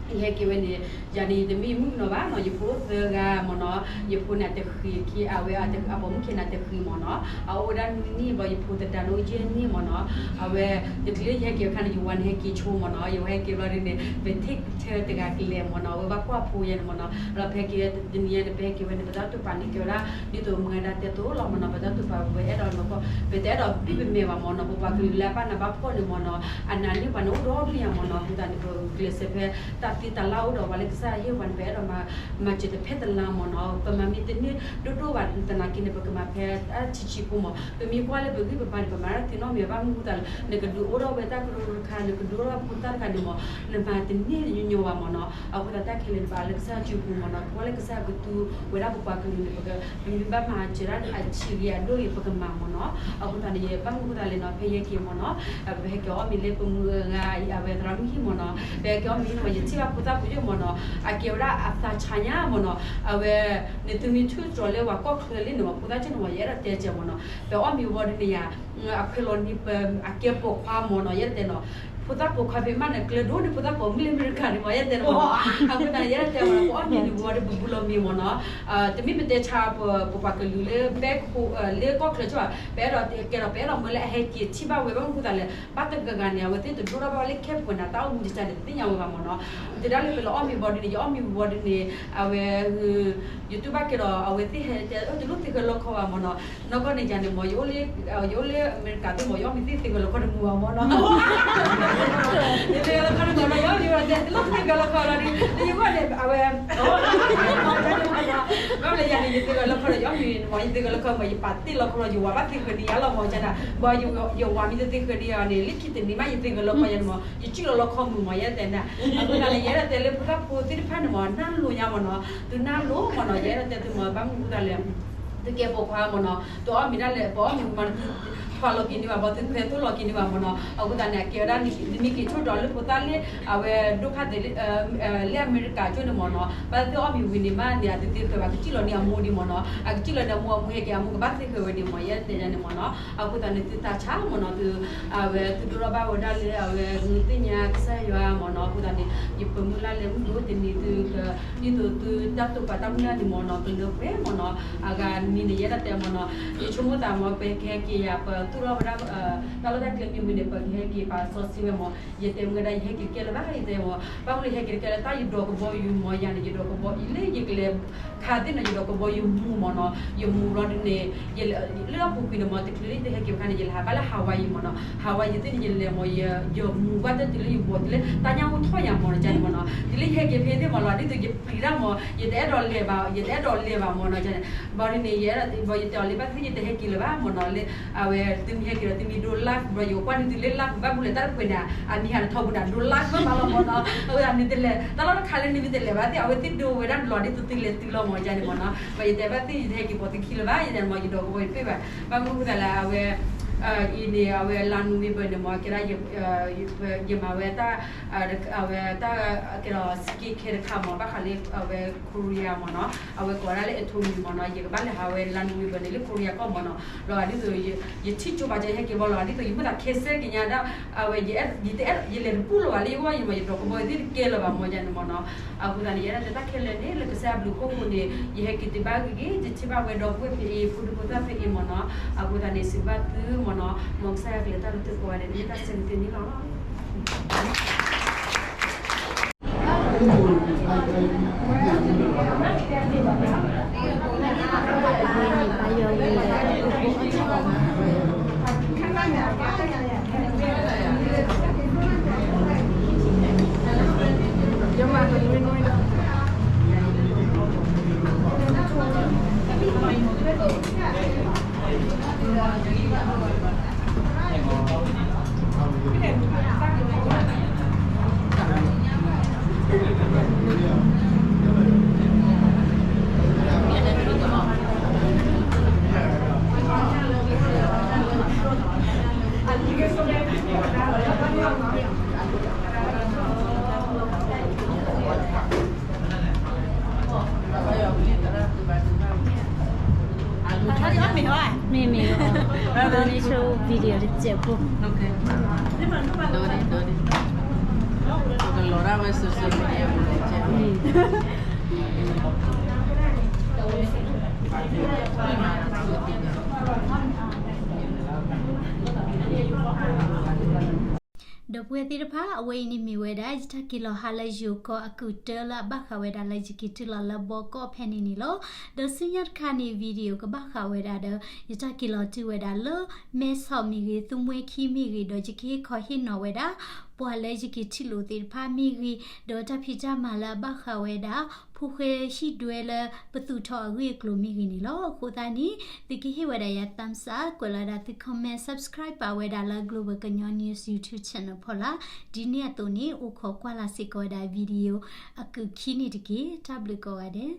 ယဟဲက့ၤဝဲန့ၣ် ယၤန့ၣ်ယတမ့ၢ်မုၣ်ကနီၤဘၣ်နီၤ ယဖိသၢဂၤမ့ၢ်နီၤ ယဖိန့ၣ်အတဃံးခံ အဝဲအပိာ်မုၣ်ခံန့ၣ်အတဃံးမ့ၢ်နီၤ အအိၣ်ဝဲဒၣ်နွံနံၣ်ဘျီ ယဖိသဒါန့ၣ်အိၣ်ယဲၢ်နံၣ်မ့ၢ်နီၤ အဝဲ တချုးလၢယဟဲက့ၤအခါန့ၣ် ယဝၤန့ၣ်ဟဲက့ၤဆိမ့ၢ်နီၤ ယဝၤဟဲက့ၤဘျီဒ်န့ၣ် ပထံၣ်ထဲတဂၤကလဲာ်မ့ၢ်နီၤ အဝဲဘၣ်ကွၢ်ဖိယဲန့ၣ်မ့ၢ်နီၤ ဒီးပဟဲက့ၤတနံၤညါန့ၣ် ပဟဲက့ၤဝဲန့ၣ် ပတၢ်တိာ်ပာ်န့ၣ်ကဲဝဲဒၣ် ဒ်သိးမုၢ်ဂၤဒၣ်တဲသိးလီၤမ့ၢ်နီၤ ပတၢ်တိာ်ပာ်ဝဲအဲၣ်ဒိးလီၤကီၢ် ပတအဲၣ်ဒိးဘံၣ်ပမဲာ်ဘၣ်မ့ၢ်နီၤ ပပှၤကလုာ်လၢအဘၣ်နးဘၣ်ဖှီၣ်န့ၣ်မ့ၢ်နီၤ အနးန့ၢ်ပှၤန့ၣ်အိၣ်ဒီဒူၣ်ညါမ့ၢ်နီၤ အဃိသတးန့ၣ် ပကျဲးစၢးဖဲ တၢ်သံတၢ်လၢအိၣ်ဒီးပှၤလၢကစၢ်ယွၤဟ့ၣ်ပှၤန့ၣ် ပအဲၣ်ဒိးမၤစၢၤတဖဲတလါမ့ၢ်နီၤ ပမၤမ့ၢ်တန့ၢ်ဒိၣ်ဒိၣ်ဘၣ်သနာ်က့န့ၣ် ပကမၤဖဲအဆံးဆံးဖိမ့ၢ် ပမ့ၢ်ကွၢ်လၢပဂံၢ်ပဘါန့ၣ် ပမၤတၢ်သ့နီတမံၤဘၣ် မနုၤအဃိသတးလဲၣ် နကဒုးအိၣ်ထီၣ်ဝဲတၢ်ကရူၢ်ကရၢ နကဒုးအိၣ်ထီၣ်ဖိသၣ်တဂၤန့ၣ်မ့ၢ် နမၤတန့ၢ်ညီညီဘၣ်မ့ၢ်နီၤ အဃိသတးတၢ်ခဲလၢာ်န့ၣ် ပအါလၢကစၢ်ယွၤစုပူၤမ့ၢ်နီၤ ပကွၢ်လၢကစၢ်ကသူဝဲဒၣ်ပပှၤကလုာ်န့ၣ် ပမ့ၢ်ဘၣ်မၤစၢၤဒၣ်အဆံးဂ့ၤအဒိၣ်ဂ့ၤ ပကမၤမ့ၢ်နီၤ အဃိသတးန့ၣ် ယဘၣ်မနုၤအဃိသတးလဲၣ်နီၤ ဖဲယဟဲက့ၤမ့ၢ်နီၤ ပဟဲက့ၤအီၣ်မ့ၤလၢပမုၢ်ဂၤ အဝဲသရၣ်မုၣ်ဟံၣ်မ့ၢ်နီၤ ပဟဲက့ၤအီၣ်မ့ၤဟံၣ်န့ၣ်မ့ၢ် ယထံၣ်ဘၣ်ဖိသၣ်ဖိယိၣ်မ့ၢ်နီၤ အကဲဝဲဒၣ်အသးဆါညါမ့ၢ်နီၤ အဝဲ နသုမ့ၢ်ထူၣ်ကၠီၤလၢပှၤကီၢ်ချၢလံန့ၣ်မ့ၢ် ဖိသၣ်ကၠိန့ၣ်မ့ၢ် ယအဲၣ်ဒိးတဲစၢၤမ့ၢ်နီၤ ပအီၣ်မ့ၤဝံၤဒ်န့ၣ်ယါ အခွဲးလီၤန့ၢ်ပ အကဲပိာ်ခွါမ့ၢ်နီၤ ယဲဒၣ်တဲနီၤ ဖိသၣ်ပိာ်ခွါဖဲမးန့ၣ် ကျၢၤဒိၣ်န့ၢ်ဖိသၣ်ပိာ်မုၣ်လၢအမဲရကၤန့ၣ်မ့ၢ် ယဲဒၣ်တဲနီၤ အဃိသတးန့ၣ် ယဲဒၣ်တဲမ့ၢ်နီၤ ပအီၣ်မ့ၤန့ၣ်ဝံၤဒီး ပဘူးလီၤမ့ၤမ့ၢ်နီၤ တမ့ၢ်ပတဲဆါပပှၤကလုာ်လၢ ဘဲခိၣ် လၢကီၢ်ချၢဆၢဘၣ် ပအဲၣ်ဒိးကဲဒီး ပအဲၣ်ဒိးမၢလၢအဟဲက့ၤထံၣ်ဘၣ်ဝဲ ဘၣ်မနုၤအဃိသတးလဲၣ် ဘၣ်တဂၤဂၤန့ၣ် အဝဲသ့ၣ်တဒိၣ်ထီၣ်ဘၣ်ဝဲလၢခဲပူၤန့ၣ် တၢ်အိၣ်မူတစၢ်န့ၣ် တသ့ၣ်ညါဝဲဘၣ်မ့ၢ်နီၤ တဒၣ်လၢပလဲၤအီၣ်မ့ၤဝံၤဒ်န့ၣ် ယအီၣ်မ့ၤဝံၤဒ်န့ၣ် အဝဲ ယတူၢ်ဘၣ်ကဲဒီး အဝဲသ့ၣ်ဟဲတဲ တလိၣ်သ့ၣ်ဃဲၤလီခီဘၣ်မ့ၢ်နီၤ,နီၢ်ကီၢ်န့ၣ်ယၤန့ၣ်မ့ၢ် ယအိၣ်လၢ ယအိၣ်လၢအမဲရကၤသ့ၣ်မ့ၢ် ယအီၣ်မ့ၤသ့ၣ်သ့ၣ်ဃဲၤလီခီတမုာ်ဘၣ်မ့ၢ်နီၤ, ယသ့ၣ်ဃဲၤလီခီတမုာ်နီၤ ယအီၣ်မ့ၤဝံၤဒီး တလိၣ်သ့ၣ်ဃဲၤလီခီလီၤဒီး ယဂီၢ်န့ၣ် အဝဲ ဘၣ်မနုၤယၤန့ၣ် ယသ့ၣ်ဃဲၤလီခီဒီး ယအီၣ်မ့ၤန့ၣ်မ့ၢ် ယသ့ၣ်ဃဲၤလီခီမ့ၢ် ယပာ်တ့ၢ်လီခီလီၤ ယဝၤဘၣ်သ့ၣ်ဃဲၤန့ၢ်ယၤလီၤမ့ၢ် ယၤန့ၣ် ဘၣ်ယဝၤမ့ၢ်တသ့ၣ်ဃဲၤန့ၢ်ယၤန့ၣ် လၢခံတနံၤမး ယသ့ၣ်ဃဲၤလီခီယၤန့ၣ်မ့ၢ် ယစံၣ်လီၤလီခီမုာ်မ့ၢ် ယဲတဲန့ၣ်, အဃိသတးန့ၣ် ယဲဒၣ်တဲလၢဖိသၣ်ဖိသ့ၣ်တဖၣ်န့ၣ်မ့ၢ် နၢ်လိၤညါမ့ၢ်နီၤ, သုနၢ်လိၤမ့ၢ်နီၤ, ယဲဒၣ်တဲသုမ့ၢ် ဘၣ်မနုၤအဃိသတးလဲၣ်, သုကဲပိာ်ခွါမ့ၢ်နီၤ, သုအီၣ်မ့ၤဒၣ်လဲာ် ပအီၣ်မ့ၤမ့ၢ် ထွဲလီၤက့ၤန့ၢ်ဘၣ် ဘၣ်သုခွဲသိၣ်လီၤက့ၤန့ၢ်ဘၣ်မ့ၢ်နီၤ, အဃိသတးန့ၣ် အကဲဝဲဒၣ် နမ့ၢ်က့ၤဆိၣ်ဒီးလၢဖိသၣ်လၢ အဝဲဒိၣ်ဖၣ်သ့ၣ် လၢအမဲရကၤကၠိန့ၣ်မ့ၢ်နီၤ, ဘၣ်သ့ၣ်အီၣ်မ့ၤဝံၤန့ၣ်မးန့ၣ် အတသ့ဃဲၤဘၣ် ကစံၣ်လီၤန့ၢ်အမိၢ်ဒံးမ့ၢ်နီၤ, အကစံၣ်လီၤန့ၢ်အမိၢ် အမိၢ်ဟဲက့ၤ အမိၢ်ကဘၣ်သ့ဃဲၤဝဲဒံးမ့ၢ် ယဲဒၣ်တဲယၤန့ၣ်မ့ၢ်နီၤ, အဃိသတးန့ၣ် သုသးဆါမ့ၢ်နီၤ, သု အဝဲသုဒိၣ်ထီၣ်ဘၣ်ဝဲဒၣ်လၢအဝဲသ့ၣ်ညါကစၢ်ယွၤမ့ၢ်နီၤ, အဃိသတးန့ၣ် ယပမုၢ်လၢ်လဲၤမုၢ်ဒိၣ်တနံၤသုက ဒ်သိးသုတၢ်တိာ်ပာ်တၢ်မုၢ်လၢ်န့ၣ်မ့ၢ်နီၤ ကလၢပှဲၤမ့ၢ်နီၤ အဂၤနံၤန့ၣ် ယဲဒၣ်တဲမ့ၢ်နီၤ ယဆိကမိၣ်သးမ့ၢ် ပကဟဲက့ၤယၤ ပသူၣ်ထီၣ်ဝဲဒၣ် တၢ်လီၢ်တၢ်ကျဲမ့ၢ်ဝံၤန့ၣ် ပကဟဲက့ၤပာ်စီဆှံဝဲမ့ၢ် ယတဲမ့ၢ်ဝဲဒၣ် ယဟဲက့ၤတကဲလၢၤဘၣ် ယတဲမ့ၢ် ဘၣ်မနုၤယဟဲက့ၤတကဲလၢၤ တၢ်ယဒိးကဘီယူၤမ့ၢ်ယၤန့ၣ် ယဒိးကဘီအံၤလၢယကလဲၤ ခါသ့ၣ်နီၤ ယဒိးကဘီယူၤမူမ့ၢ်နီၤ ယမူဘျီဒုန့ၣ် လၢအပူၤကွံာ်န့ၣ်မ့ၢ် တချုးလၢယတဟဲက့ၤအခါန့ၣ် ယလဲၤဟးဘၣ်လၢ Hawaii မ့ၢ်နီၤ Hawaii သ့ၣ်န့ၣ် ယလဲၤမ့ၢ် ယမူဘၣ်တၢ်တုၤလၢယဘီတုၤလၢ တၢ်ညၣ်အိၣ်ထီၣ်ယၤမ့ၢ်နီၤ ကန့ၣ်မ့ၢ်နီၤ တုၤလၢယဟဲက့ၤဖဲသ့ၣ်မ့ၢ်လီၤ ဒ်သိးယပျံၤတၢ်မ့ၢ် ယတအဲၣ်ဒိးလဲၤဘၣ် ယတအဲၣ်ဒိးလဲၤဘၣ်မ့ၢ်နီၤ ကန့ၣ် ဘျီဒုန့ၣ် ယအဲၣ်ဒိး ဘျီယတဲအီၤလၢ ဘၣ်သ့ၣ် ယတဟဲက့ၤလၢၤဘၣ်မ့ၢ်နီၤ လၢ အဝဲ သုမ့ၢ်ဟဲက့ၤဒီး သုမ့ၢ်ဒိ live ဘျီ ယကကွၢ်န့ၢ်သုလၢ live ဘၣ်မနုၤလဲၣ် တၢ်တပှဲၤန့ၣ် အမံၤဟးထီၣ်ပူၤန့ၣ် ဒိ live ဘၣ်မးလီၤမ့ၢ်နီၤ အဝဲဒၣ်နတလဲၤ တၢ်လီၢ်တခါလၢနမ့ၢ်တလဲၤဘၣ်သ့ၣ် အဝဲသ့ၣ်ဒိဝဲဒၣ်လီၤ ဒ်သိးသုလဲၤသုလီၤမ့ၢ်ကန့ၣ်မ့ၢ်နီၤ ဘျီယတဲဘၣ်သ့ၣ် ယတဟဲက့ၤပိာ်သုခံလၢၤဘၣ် ယတဲမ့ၢ် ယဒိးကဘီယပ့ၢ်ဘၣ် ဘၣ်မနုၤဃိသတးလဲၣ် အဝဲ အံၤန့ၣ် အဝဲလါ November န့ၣ်မ့ၢ် ကဲဒၣ် ယမၤဝဲတၢ် အဝဲတၢ် ကဲဒီး skin care တခါမ့ၢ် ဘၣ်ဃးလၢအဝဲ Korea မ့ၢ်နီၤ အဝဲကိးဝဲဒၣ်လၢ Atomy မ့ၢ်နီၤ ယကဘၣ်လဲၤဟးဝဲလါ November န့ၣ်လၢ Korea ကီၢ်မ့ၢ်နီၤ လီၤဂာ်ဒ်သိး ယထံၣ်ကၠိဘၣ်ကၠီ ယဟဲက့ၤဘီလီၤဂာ်ဒ်သိး ယမ့ၢ်သးခဲစဲကညါဒၣ် အဝဲ ယလဲၤတပူၤလၢၤဘၣ်လၢယဂီၢ် ယမ့ၢ်ယဒိးကဘီသ့ၣ်တကဲလၢၤဘၣ်မ့ၢ်ကန့ၣ်မ့ၢ်နီၤ အဃိသတးန့ၣ် ယအဲၣ်ဒိးတဲတၢ်ခဲလၢာ်န့ၣ် လၢကစၢ်အဘျုးအဖှိၣ်အဃိန့ၣ် ယဟဲက့ၤတုၤဘၣ်ဂ့ၤဂ့ၤ ယထံၣ်ဘၣ်ဝဲဒီပုၢ်ဝဲၢ်ဖဲအံၤ ဖိဒံဖိသၣ်ဖဲအံၤမ့ၢ်နီၤ အဃိသတးန့ၣ် စံးဘျုးဘၣ်သုမ့ၢ်နီၤ မ်ကစၢ်ယွၤကလဲၤတၢ်လၢသုကိးဂၤဒဲးန့ၣ် မ့ၢ်တၢ်စံးဘျုးသုန့ၣ်လီၤ မ့ၢ်မ့ၢ် အန့ၣ်ဆိ video တစဲးဖိ ကလီၤဒၣ်ဝဲ social media ဒီပုၢ်ဝဲၢ်သ့ၣ်တဖၣ် အဝဲအံၤန့ၣ်မ့ၢ်ဝဲဒၣ် ယတၢ်က့ၤလီၤဟါလၢယိၤကီၢ်အကုၢ်တၢလၢအဘၣ်ဃးဝဲဒၣ်လၢ ယက့ၤတုၤလီၤလၢဘီကီၢ်ဖဲန့ၣ်န့ၣ်လီၤ. ဒီးဆူညါတခါန့ၣ် video ကဘၣ်ဃးဝဲဒၣ်ဒီး ယတၢ်က့ၤလီၤတုၤဝဲဒၣ်လၢ မဲဆီးမ့ၢ်ဂ့ၤ သူမွဲခံမ့ၢ်ဂ့ၤ ဒီးယကဟ့ၣ်ခီဟ့ၣ်နီၤဝဲဒၣ် ပှၤလၢယက့ၤထံၣ်လိာ်သ့ၣ်တဖၣ်မ့ၢ်ဂ့ၤ, ဒီးတၢ်ဖံးတၢ်မၤလၢအဘၣ်ဃးဝဲဒၣ် ဖိၣ်ဃဲဟံၣ်ဒွဲလၢပသူၣ်ထီၣ်အဂ့ၢ်အကျိၤမ့ၢ်ဂ့ၤန့ၣ်လီၤ. အဃိသတးန့ၣ် သုကဟ့ၣ်ဝဲဒၣ်ယၤ thumbs up ကွဲးလီၤဒၣ်သု comment, subscribe ပာ်ဝဲဒၣ်လၢ Global ကညီ News YouTube channel ဖီလာ်. ဒ်န့ၣ်အသိးန့ၣ် အိၣ်ခိးကွၢ်လၢ်စ့ၢ်ကီးဝဲဒၣ် video အကုၢ်ခံန့ၣ်တက့ၢ်. တၢ်ဘျုးကိးဂၤဒဲး.